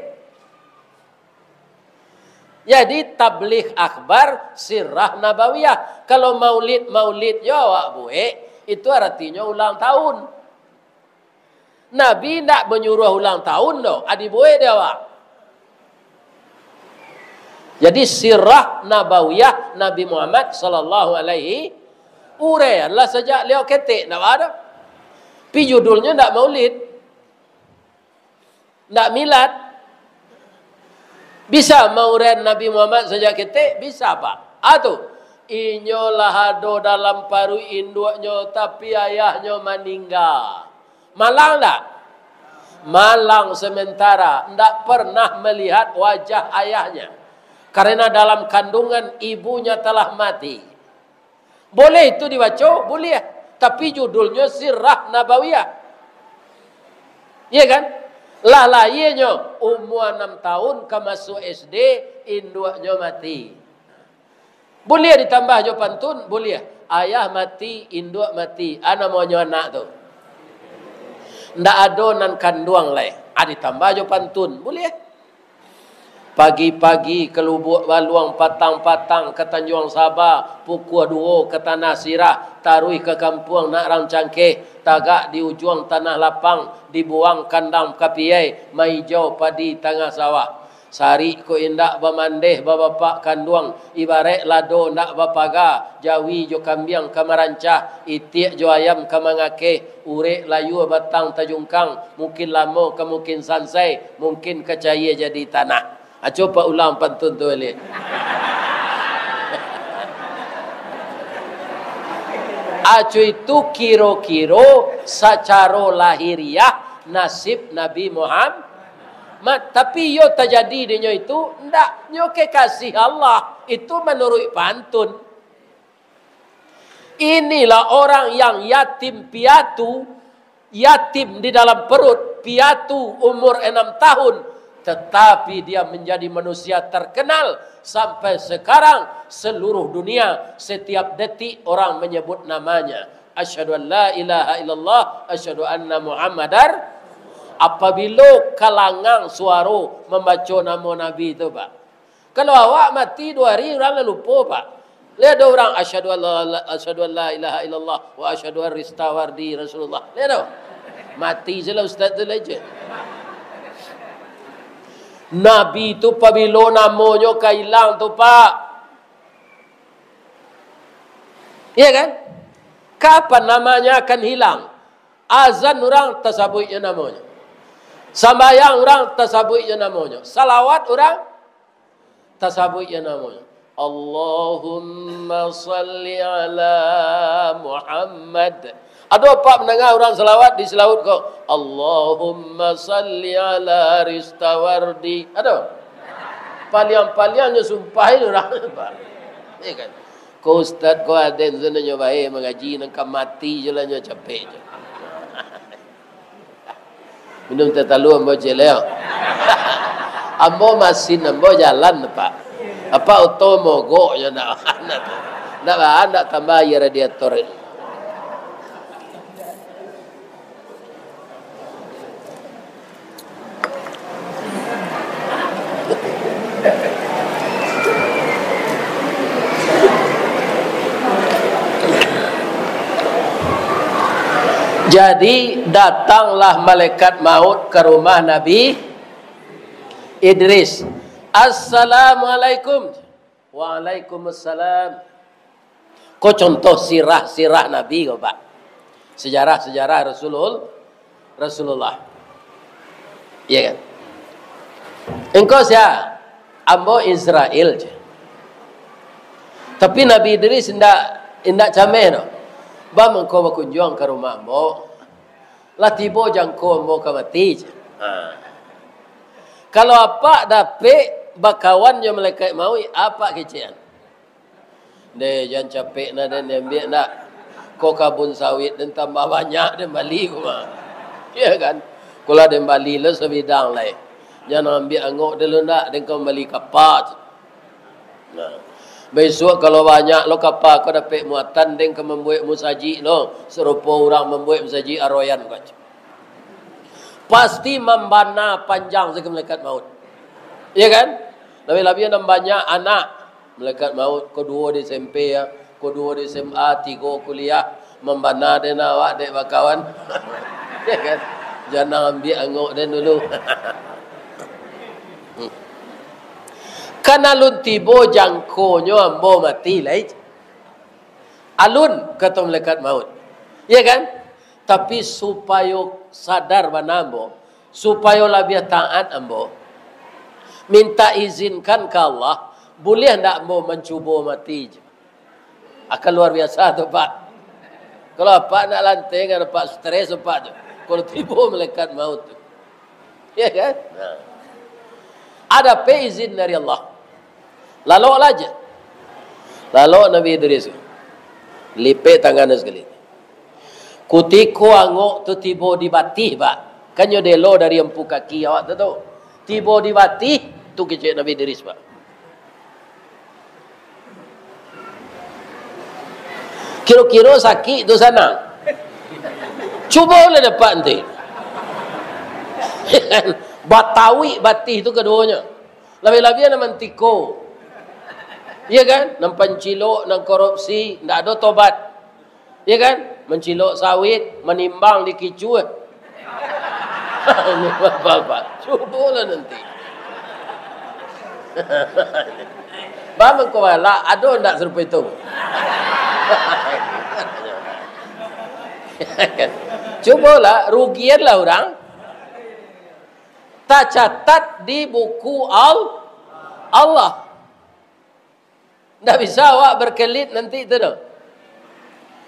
Jadi, tabligh akbar sirah nabawiyah. Kalau maulid-maulid yo awak buek, itu aratinyo ulang tahun. Nabi ndak manyuruah ulang tahun doh, ah, dibuek dek awak. Jadi, sirah nabawiyah Nabi Muhammad sallallahu alaihi, uraianlah sajak liau ketek, ndak baa doh. Pi judulnyo ndak maulid. Ndak milad. Bisa mauraian Nabi Muhammad sajak ketek? Bisa, Pak. Ah, tu. Inyo lah ado dalam paruik induaknyo, tapi ayahnyo maningga. Malang ndak? Malang sementara, ndak pernah melihat wajah ayahnya. Karena dalam kandungan ibunya telah mati. Boleh itu dibaco? Boleh. Tapi judulnyo Sirah Nabawiyah. Iya kan? Lah lahianyo umua anam tahun, ka masuak S D, induaknyo mati. Boleh ditambah jo pantun? Boleh. Ayah mati, induak mati. Ah, namonyo anak tu. Ndak ado nan kanduang lai. Ah, ditambah jo pantun. Boleh. Pagi-pagi ka Lubuak Baluang, patang-patang ka Tanjuang Saba, pukua duo ka Tanah Sirah, taruih ka kampuang Nak Rang Cangkeh, tagak di ujuang Tanah Lapang, dibuang kandang kapiai, maijau padi tangah sawah. Sarik ko indak bamandeh babapak kanduang, ibaraik lado ndak bapaga, jawi jo kambiang ka marancah, itiak jo ayam ka mangakeh, urek layua batang tajungkang, mungkin lamo ka mungkin sansai, mungkin ka caia jadi tanah. Aco Pak ulang pantun tu baliak. Aco itu kiro-kiro sacaro lahiriah nasib Nabi Muhammad. Tapi iyo tajadi dinyo itu, ndak, nyo kekasih Allah. Itu manuruik pantun. Inilah orang yang yatim piatu, yatim di dalam perut, piatu umur enam tahun, tetapi dia menjadi manusia terkenal sampai sekarang, seluruh dunia, setiap detik orang menyebut namanya. Asyhadu an la ilaha illallah, asyhadu anna Muhammadar. Apabilo kalangang suaro mambaco namo Nabi tu, Pak. Kalau awak mati duo hari, urang lah lupo, Pak. Lai ado urang, "Asyhadu an la, asyhadu an la ilaha illallah wa asyhadu an Ristawardi Rasulullah." Lai ado. Mati se lah ustaz tu lah je. Nabi tu pabilo namonyo ka ilang tu, Pak. Iya kan? Kapan namanya akan hilang? Azan urang tasabuiknyo namonyo. Sambayang urang tasabuiknyo namonyo. Salawat urang tasabuiknyo namonyo. Allahumma salli ala Muhammad. Ado apak mandanga urang salawat di salawat ko, "Allahumma salli ala Ristawardi." Ado? Paliang-paliang nyo sumpahin urang. Iya kan? Ko ustaz ko aden tu nyo bae mangaji, nan ka mati je lah nyo capek je. Minum teh talua ambo ciek leo. Ambo masin, ambo jalan, Pak. Apak oto mogok nyo ndak, ndak, ndak tambah aia radiator. Jadi, datanglah malaikat maut ka rumah Nabi Idris. "Assalamualaikum." "Waalaikumsalam." Ko contoh sirah-sirah Nabi ko, Pak. Sejarah-sejarah Rasulul-, Rasulullah. Iya kan? "Engkau sia?" "Ambo Israel," je. Tapi Nabi Idris indak, indak cameh doh. "Ba mangko bakunjuang ka rumah ambo. Lah tibo jangko ambo ka mati," je. Ha. Kalau apak dapek bakawan jo malaikat mauik, apak kecekan? "Deh, jan capek nah, den, diambiak ndak? Ko kabun sawit den tambah banyak, den bali ko mah." Iya kan? "Ko lah den bali lo sabidang lai. Jan ambiak angok den lo ndak, den ka mambali kapa." Nah, bisuak kalau banyak lo kapa ko dapek muatan, den ka mambuek musajik lo, sarupo urang mambuek musajik Aroyan ko. Pasti mambana panjang sajo malaikat maut. Iya kan? Labiah-labiah nan banyak anak. Malaikat maut, ko duo di S M P ya, ko duo di S M A, tigo kuliah, mambana den awak dek bakawan. Ya kan? Jan ambiak angok den dulu. Kan alun tibo jangkonyo ambo mati lai. Alun, kato malaikat maut. Ya kan? Tapi supayo sadar bana ambo, supayo labiah taat ambo, minta izinkan ka Allah, buliah ndak ambo mancubo mati je? Akan luar biasa tu, Pak. Kalau apak nak lanteng, apak stres apak tu. Kalau tibo malaikat maut tu. Ya kan? Nah. Ado pe izin dari Allah. Laloklah je. Lalok Nabi Idris. Lipek tangan sakali. Kutiko angok tu tibo di batih, Pak. Kan nyo delo dari ampu kaki awak tu, tu. Tibo di batih, tu kecek Nabi Idris, Pak. Kiro-kiro sakik tu sanang? Cubolah dapek nanti. Batauik batih tu kaduonyo. Labiah-labiah nan mantiko. Iya kan? Nan pancilok, nan korupsi, ndak ado tobat. Iya kan? Mancilok sawit, manimbang di kicuah. Bapak, cubolah nanti. Bang Mangko Balak, ado ndak sarupo itu? Cubolah, rugianlah urang. Tacatat di buku Al-, Allah. Ndak bisa awak berkelit nanti tu doh.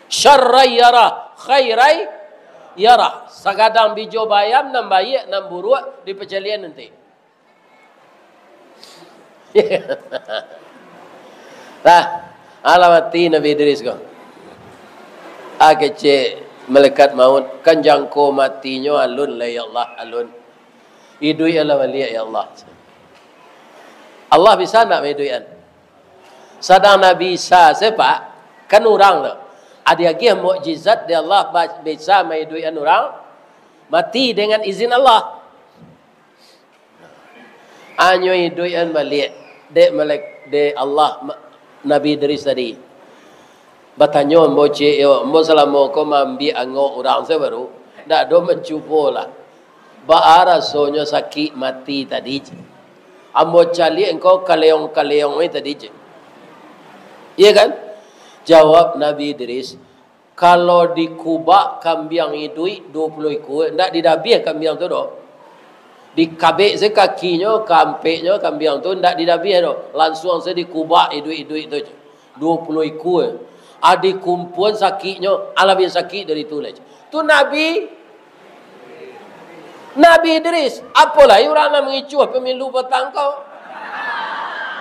Syarrai yarah, khairai yarah. Sagadang bijo bayam, nan baiak, nan buruak, dipacalian nanti. Lah, alah mati Nabi Idris ko. Ah, kecek malaikat maut, kan jangko matinyo alun lah, ya Allah, alun. Iduik alah baliak, ya Allah. Allah bisa ndak maiduikan? Sadang Nabi Isa se, Pak, kan urang tu. Ado agiah mukjizat di Allah ba-, bisa maiduikan urang mati dengan izin Allah. Anyo iduikan baliak dek malek-, dek Allah ma-, Nabi Idris tadi. Batanyo ambo ciek yo, ambo salamo ko maambiak angok urang se baru, ndak ado mancubo lah. Baa rasonyo sakik mati tadi, cek. Ambo caliak engkau kaleong-kaleong ni tadi, cek. Iya kan? Jawab Nabi Idris, kalau dikubak kambiang iduik duo puluah ikua, ndak didabiah kambiang tu doh. Dikabek se kakinyo, kampeknyo kambiang tu, ndak didabiah doh. Lansuang se dikubak iduik-iduik tu, cek. Duo puluah ikua. Adi kumpuan sakiknyo, alah labiah sakik dari tu lai. Tu Nabi, Nabi Idris. Apo lai urang nan mangicuah pamilu patang ko?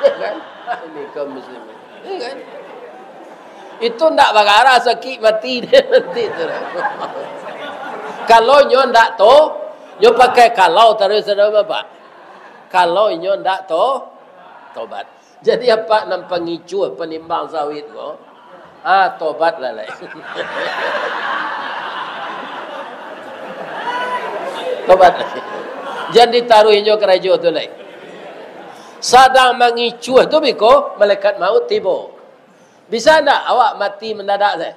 Ya kan? Ini kaum muslimin. Ya kan? Itu ndak bagarah sakik mati dia nanti tu. Kalau nyo ndak to, nyo pakai kalau taruih, saudara Bapak. Kalau inyo ndak to, tobat. Jadi, apak nan pangicuah panimbang sawit ko, ah, tobatlah lai. Tobat. Jan ditaruih inyo karajo tu lai. Sadang mangicuah tu biko malaikat maut tibo. Bisa ndak awak mati mandadak se?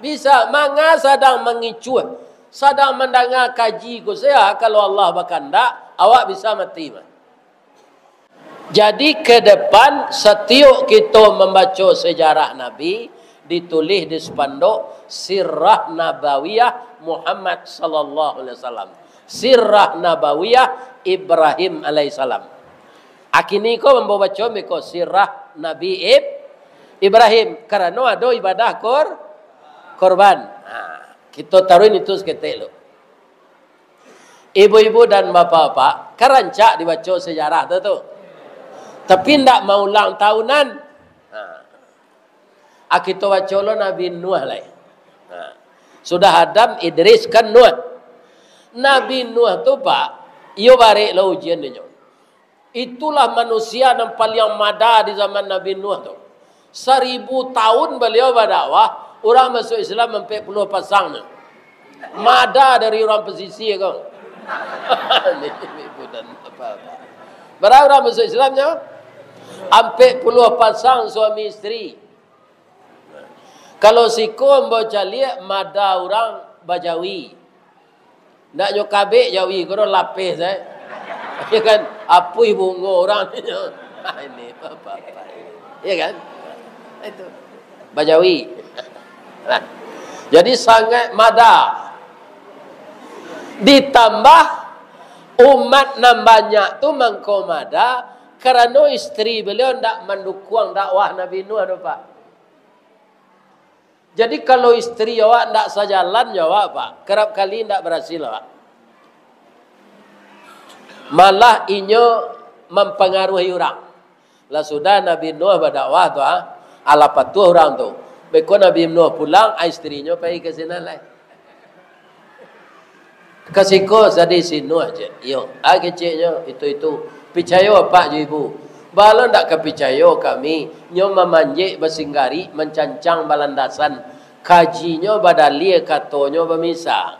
Bisa, manga sadang mangicuah, sadang mandanga kaji ko sajo, kalau Allah bakandak, awak bisa mati mah. Jadi, ke depan, satiok kito mambaco sejarah Nabi, ditulih di spanduk Sirah Nabawiyah Muhammad sallallahu alaihi wasallam. Sirah Nabawiyah Ibrahim alaihissalam. Akini ko mambaco beko Sirah Nabi Ib-, Ibrahim, karano ado ibadah kor-, korban. Ha, kito taruih itu saketek lu. Ibu-ibu dan bapak-bapak, kan rancak dibaco sejarah tu, tu. Tapi ndak maulang tahunan. Ha. Ah, kito baco lo Nabi Nuh lai. Ha. Sudah Adam, Idris, kan Nuh. Nabi Nuh tu, Pak, iyo barek lo ujian dinyo. Itulah manusia nan paliang mada di zaman Nabi Nuh tu. Saribu tahun baliau badakwah, urang masuk Islam ampek puluah pasang nyo. Mada dari urang pasisia ko. Bara urang masuk Islamnyo? Ampek puluah pasang suami isteri. Kalau siko ambo caliak, mada urang bajawi. Ndak nyo kabek jawi ko doh, lapeh sae. Ya kan? Apuih bungo urang. Ini apa-apa. Ya kan? Itu. Bajawi. Nah. Jadi sangat mada. Ditambah umat nan banyak tu mangko mada, karano isteri baliau ndak mandukuang dakwah Nabi Nuh tu, Pak. Jadi, kalau isteri awak ndak sajalan jo awak, Pak, karap kali ndak barasil awak. Malah inyo mampangaruhi urang. Lah sudah Nabi Nuh badakwah tu, ah, alah patuah urang tu. Beko Nabi Nuh pulang, ah, isterinyo pai ka sinan lai. Ka siko sadih si Nuh, cek. Iyo, ah, keceknyo, itu-itu. Picayo apak jo ibu. Baa lo ndak ka picayo kami, nyo mamanjek basinggarik, mancancang balandasan. Kajinyo badalia, katonyo bamisa.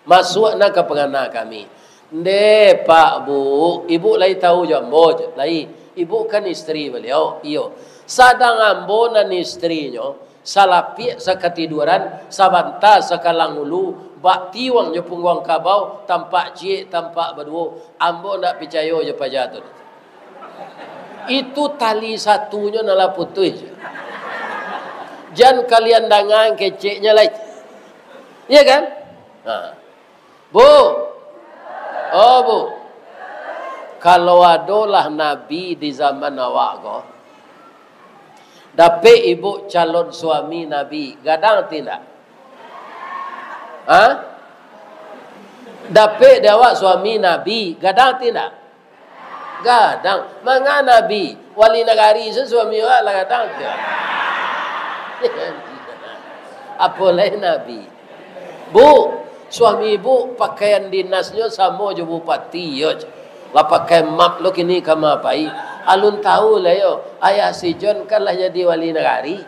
Masuak nan ka pangana kami. Ndeh, Pak, Bu, ibu lai tahu jo ambo, cek. Lai, ibu kan isteri baliau. Iyo. Sadang ambo nan isterinyo, salapiak sakatiduaran, sabanta sakalang ulu, bak tiwang jo pungguang kabau, tampak ciek, tampak baduo. Ambo ndak picayo jo paja tu. Itu tali satunyo nan lah putuih. Jan kalian danga keceknyo lai. Iya kan? Ha. Bu. Oh, Bu. Kalau adolah nabi di zaman awak ko, dapek ibu calon suami nabi, gadang ati ndak? Ha? Dapek di awak suami nabi, gadang ati ndak? Gadang. Manga nabi, wali nagari se suami awak lah gadang tu. Apo lai nabi. Bu, suami ibu pakaian dinasnyo samo jo bupati, yo. Lah pakai map lo kini ka ma pai. Alun tahu lah yo, ayah si John kan lah jadi wali nagari.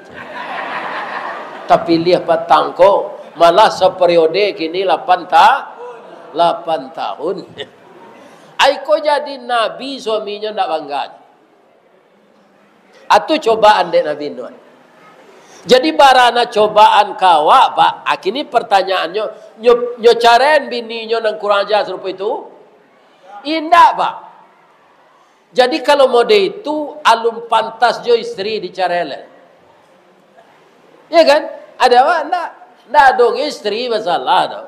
Tapiliah patang ko, malah saperiode kini lapan ta-, lapan tahun. Ai ko jadi nabi suaminyo ndak bangga. Atu cobaan dek Nabi Nuh. Jadi, barana cobaan ka awak, Pak? Ah, kini pertanyaannyo, nyo, nyo carain bininyo nan kurang aja sarupo itu? Indak, Pak. Jadi, kalau mode itu, alun pantas jo isteri dicarai lai. Iya kan? Ada awak ndak? Ndak ado ge isteri masalah tu.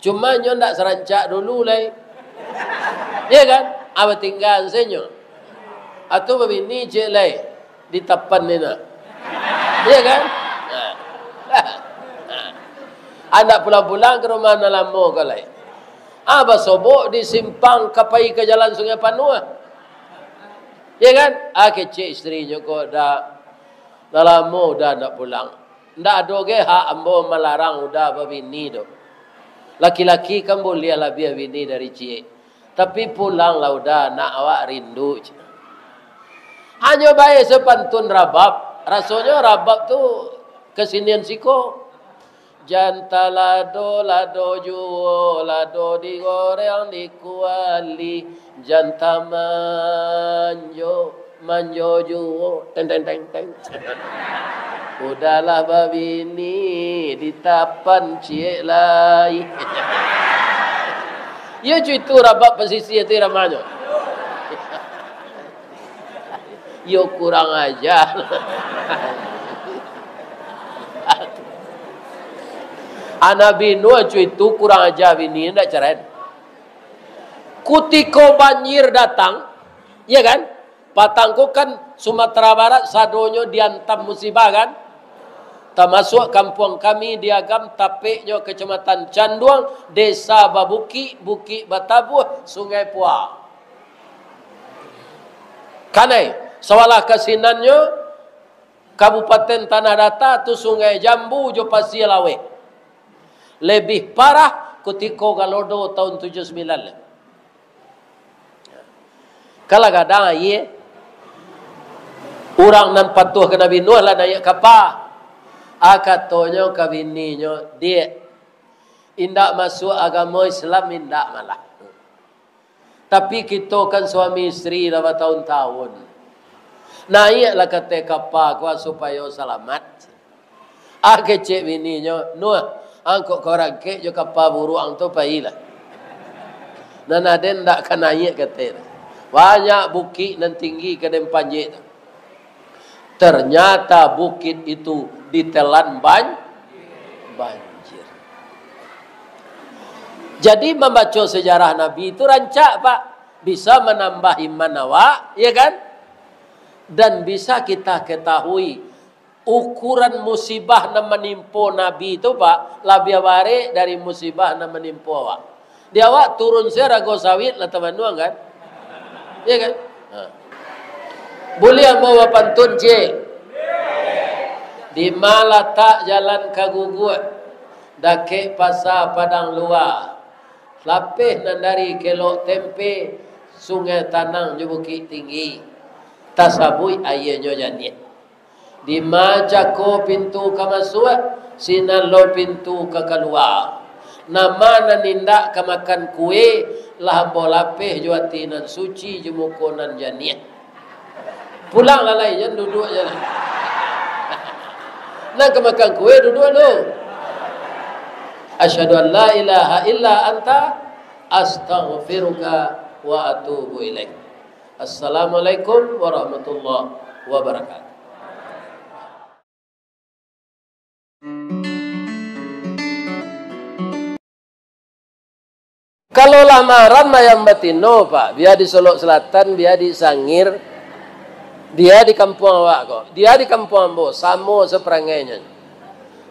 Cuma nyo ndak sarancak dulu lai. Iya kan? Ah, batinggaan se nyo. Atu babini ciek lai. Di tapan ni nah. Iya kan? Nah. Ah, ndak pulang-pulang ka rumah nan lamo ko lai. Ah, basobok di simpang ka pai ka jalan Sungai Panuah. Iya kan? Ah, kecek isterinyo ko, dah, dah lamo Uda ndak pulang. Ndak ado ge hak ambo malarang Uda babini doh. Laki-laki kan buliah labiah bini dari ciek. Tapi pulanglah Uda, nak awak rindu, ceh. Hanyo bae sapantun rabab. Rasonyo rabab tu kasenian siko. Jan talado, lado juo, lado digoreng, dikuali. Jan tamanjo, manjo juo. Teng, teng, teng, teng. Udahlah babini, ditapan ciek lai. Iyo cuitu rabab pasisia tu iramanyo. Iyo kurang aja. Anak Nabi Nuh cuitu kurang aja bini, ndak cerai. Kutiko banjir datang, iya kan? Patang ko kan Sumatera Barat sadonyo diantam musibah kan? Tamasuak kampuang kami di Agam, tapeknyo Kecamatan Canduang, desa babukik, bukik batabuah, sungai pua. Kanai, sawalah kasinannyo, Kabupaten Tanah Data tu Sungai Jambu jo Pasia Laweh. Lebih parah kutiko Galodo tahun tujuh sembilan lah. Kalah gadang aia. Urang nan patuah ka Nabi Nuh lah naiak kapa. Ah, katonyo ka bininyo, "Diak, indak masuak agamo Islam, indak malah. Tapi kito kan suami istri lah batahun-tahun. Naiaklah ka ateh kapa ko supayo salamat." Ah, kecek bininyo, "Nuh, angkok ka barangkek jo kapa buruak ang tu, pailah. Nan aden ndak ka naiak ka ateh tu. Banyak bukik nan tinggi ka den panjek tu." Ternyata bukik itu ditelan ban-, banjir. Jadi, mambaco sejarah Nabi itu rancak, Pak. Bisa manambah iman awak, ya kan? Dan bisa kita ketahui ukuran musibah nan manimpo Nabi tu, Pak, labiah barek dari musibah nan manimpo awak. Di awak turun se rago sawit lah tamanuang, kan? Iya, kan? Ha. Buliah ambo bapantun, ciek? Di ma latak jalan ka Guguak, dakek Pasa Padang Lua, lapeh nan dari Kelok Tempe, Sungai Tanang jo Bukik Tinggi, tasabuik aianyo janiah. Di ma cako pintu ka masuak, sinan lo pintu ka kalua. Nama nan indak ka makan kue, lah ambo lapeh jo ati nan suci, jo muko nan janiah. Pulang lah lai, jan duduak je lah. Nan ka makan kue, duduak dulu. Asyhadu an la ilaha illa anta, astaghfiruka wa atubu ilaik. Assalamualaikum warahmatullahi wabarakatuh. Kalau lah maharam ayam batino, Pak, bia di Solok Selatan, bia di Sangir, bia di kampuang awak ko, bia di kampuang ambo, samo saparangainyo.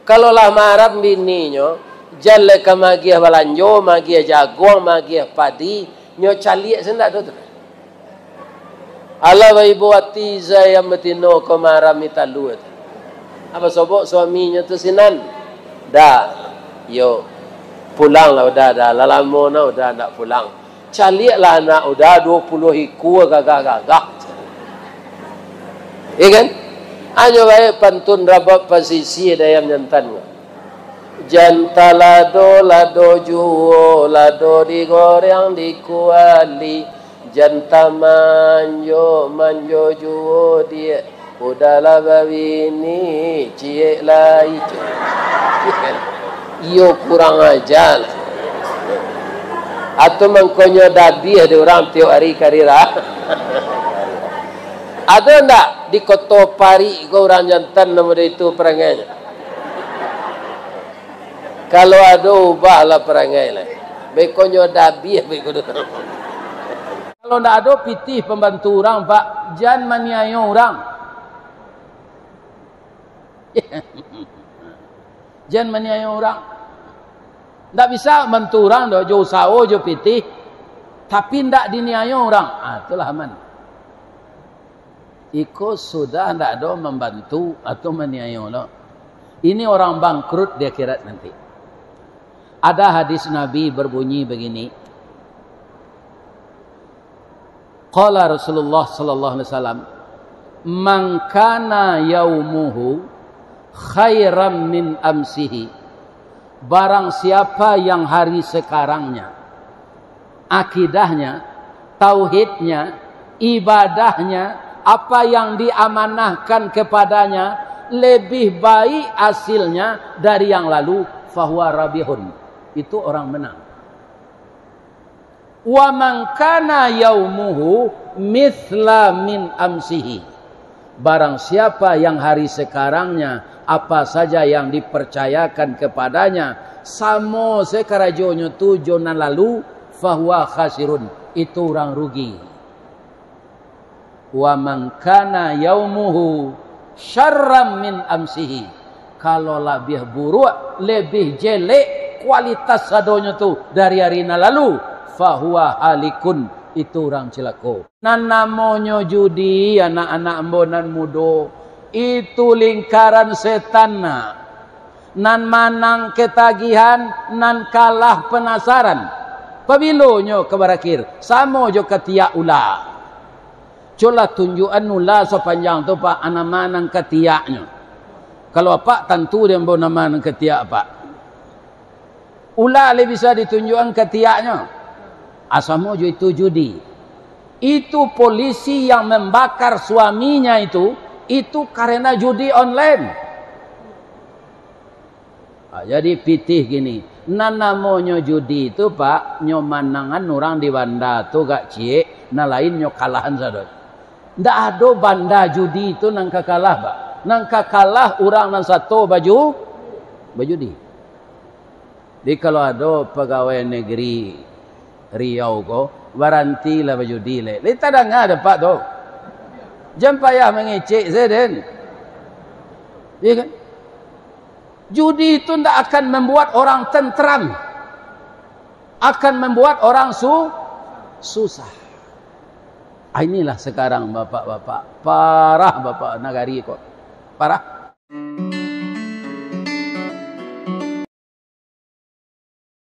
Kalau lah maharam bininyo, jan lai ka magiah balanjo, magiah jaguang, magiah padi, nyo caliak se ndak do tu. Alah baibo ati se ayam batino ko maharami talua tu. Apo sobok suaminyo tu sinan? Dah, yo, pulanglah udah, dah lah lamo nah udah ndak pulang. Caliaklah anak udah duo puluah ikua gagah-gagah. Iya kan? Hanyo bae pantun rabab pasisia dek ayam jantan ko. Jan talado, lado juo, lado digoreng di kuali. Jan tamanjo, manjo juo diak. Udahlah babini, ciek lai. Iyo kurang aja lah. Atau mangkonyo dabiah di urang tiok hari karira. Ado ndak di Koto Parik ko urang jantan namo itu parangainyo? Kalau ado, ubahlah parangai lah. Bekonyo dabiah beko tu. Kalau ndak ado pitih pambantu urang, Pak, jan maniayo urang. Jan maniayo urang. Ndak bisa bantu urang doh, jo usaho, jo pitih, tapi ndak diniayo urang. Ah, itulah aman. Iko sudah ndak ado mambantu atau maniayo lo. Ini orang bangkrut di akhirat nanti. Ada hadis Nabi berbunyi begini. Qala Rasulullah sallallahu alaihi wasallam, "Man kana yaumuhu khairan min amsihi." Barang siapa yang hari sekarangnya, akidahnya, tauhidnya, ibadahnya, apa yang diamanahkan kepadanya, lebih baik hasilnya dari yang lalu, fahuwa rabihun. Itu orang menang. Wa man kana yaumuhu mithla min amsihi. Barang siapa yang hari sekarangnya, apa saja yang dipercayakan kepadanya, samo se karajonyo tu jo nan lalu, fahuwa khasirun, itu urang rugi. Wa man kana yaumuhu syarran min amsihi. Kalau labiah buruak, lebih jelek kualitas sadonyo tu dari ari nan lalu, fahuwa halikun, itu urang cilako. Nan namonyo judi, anak-anak ambo nan mudo, itu lingkaran setan, nak. Nan manang ketagihan, nan kalah penasaran. Pabilonyo ka barakhir? Samo jo katiak ula. Cubolah tunjuakan ula sapanjang tu, Pak, a nan manang katiaknyo. Kalau Apak tantu dek ambo a nan manang katiak, Pak. Ula lai bisa ditunjuakan katiaknyo. A, samo jo itu judi. Itu polisi yang membakar suaminya itu, itu karena judi online. Ha, jadi pitih gini, nan namonyo judi tu, Pak, nyo manangan urang di banda tu agak ciek, nan lain nyo kalahan sado. Ndak ado banda judi tu nan ka kalah, Pak. Nan ka kalah urang nan sato baju, bajudi. Jadi kalau ado pagawai negeri Riau ko, barantilah bajudi lai. Lai tadanga dek Apak tu. Jan payah mangecek se den. Iya kan? Judi itu ndak akan membuat orang tentram, akan membuat orang su-, susah. Ah, inilah sekarang bapak-bapak, parah bapak nagari ko. Parah.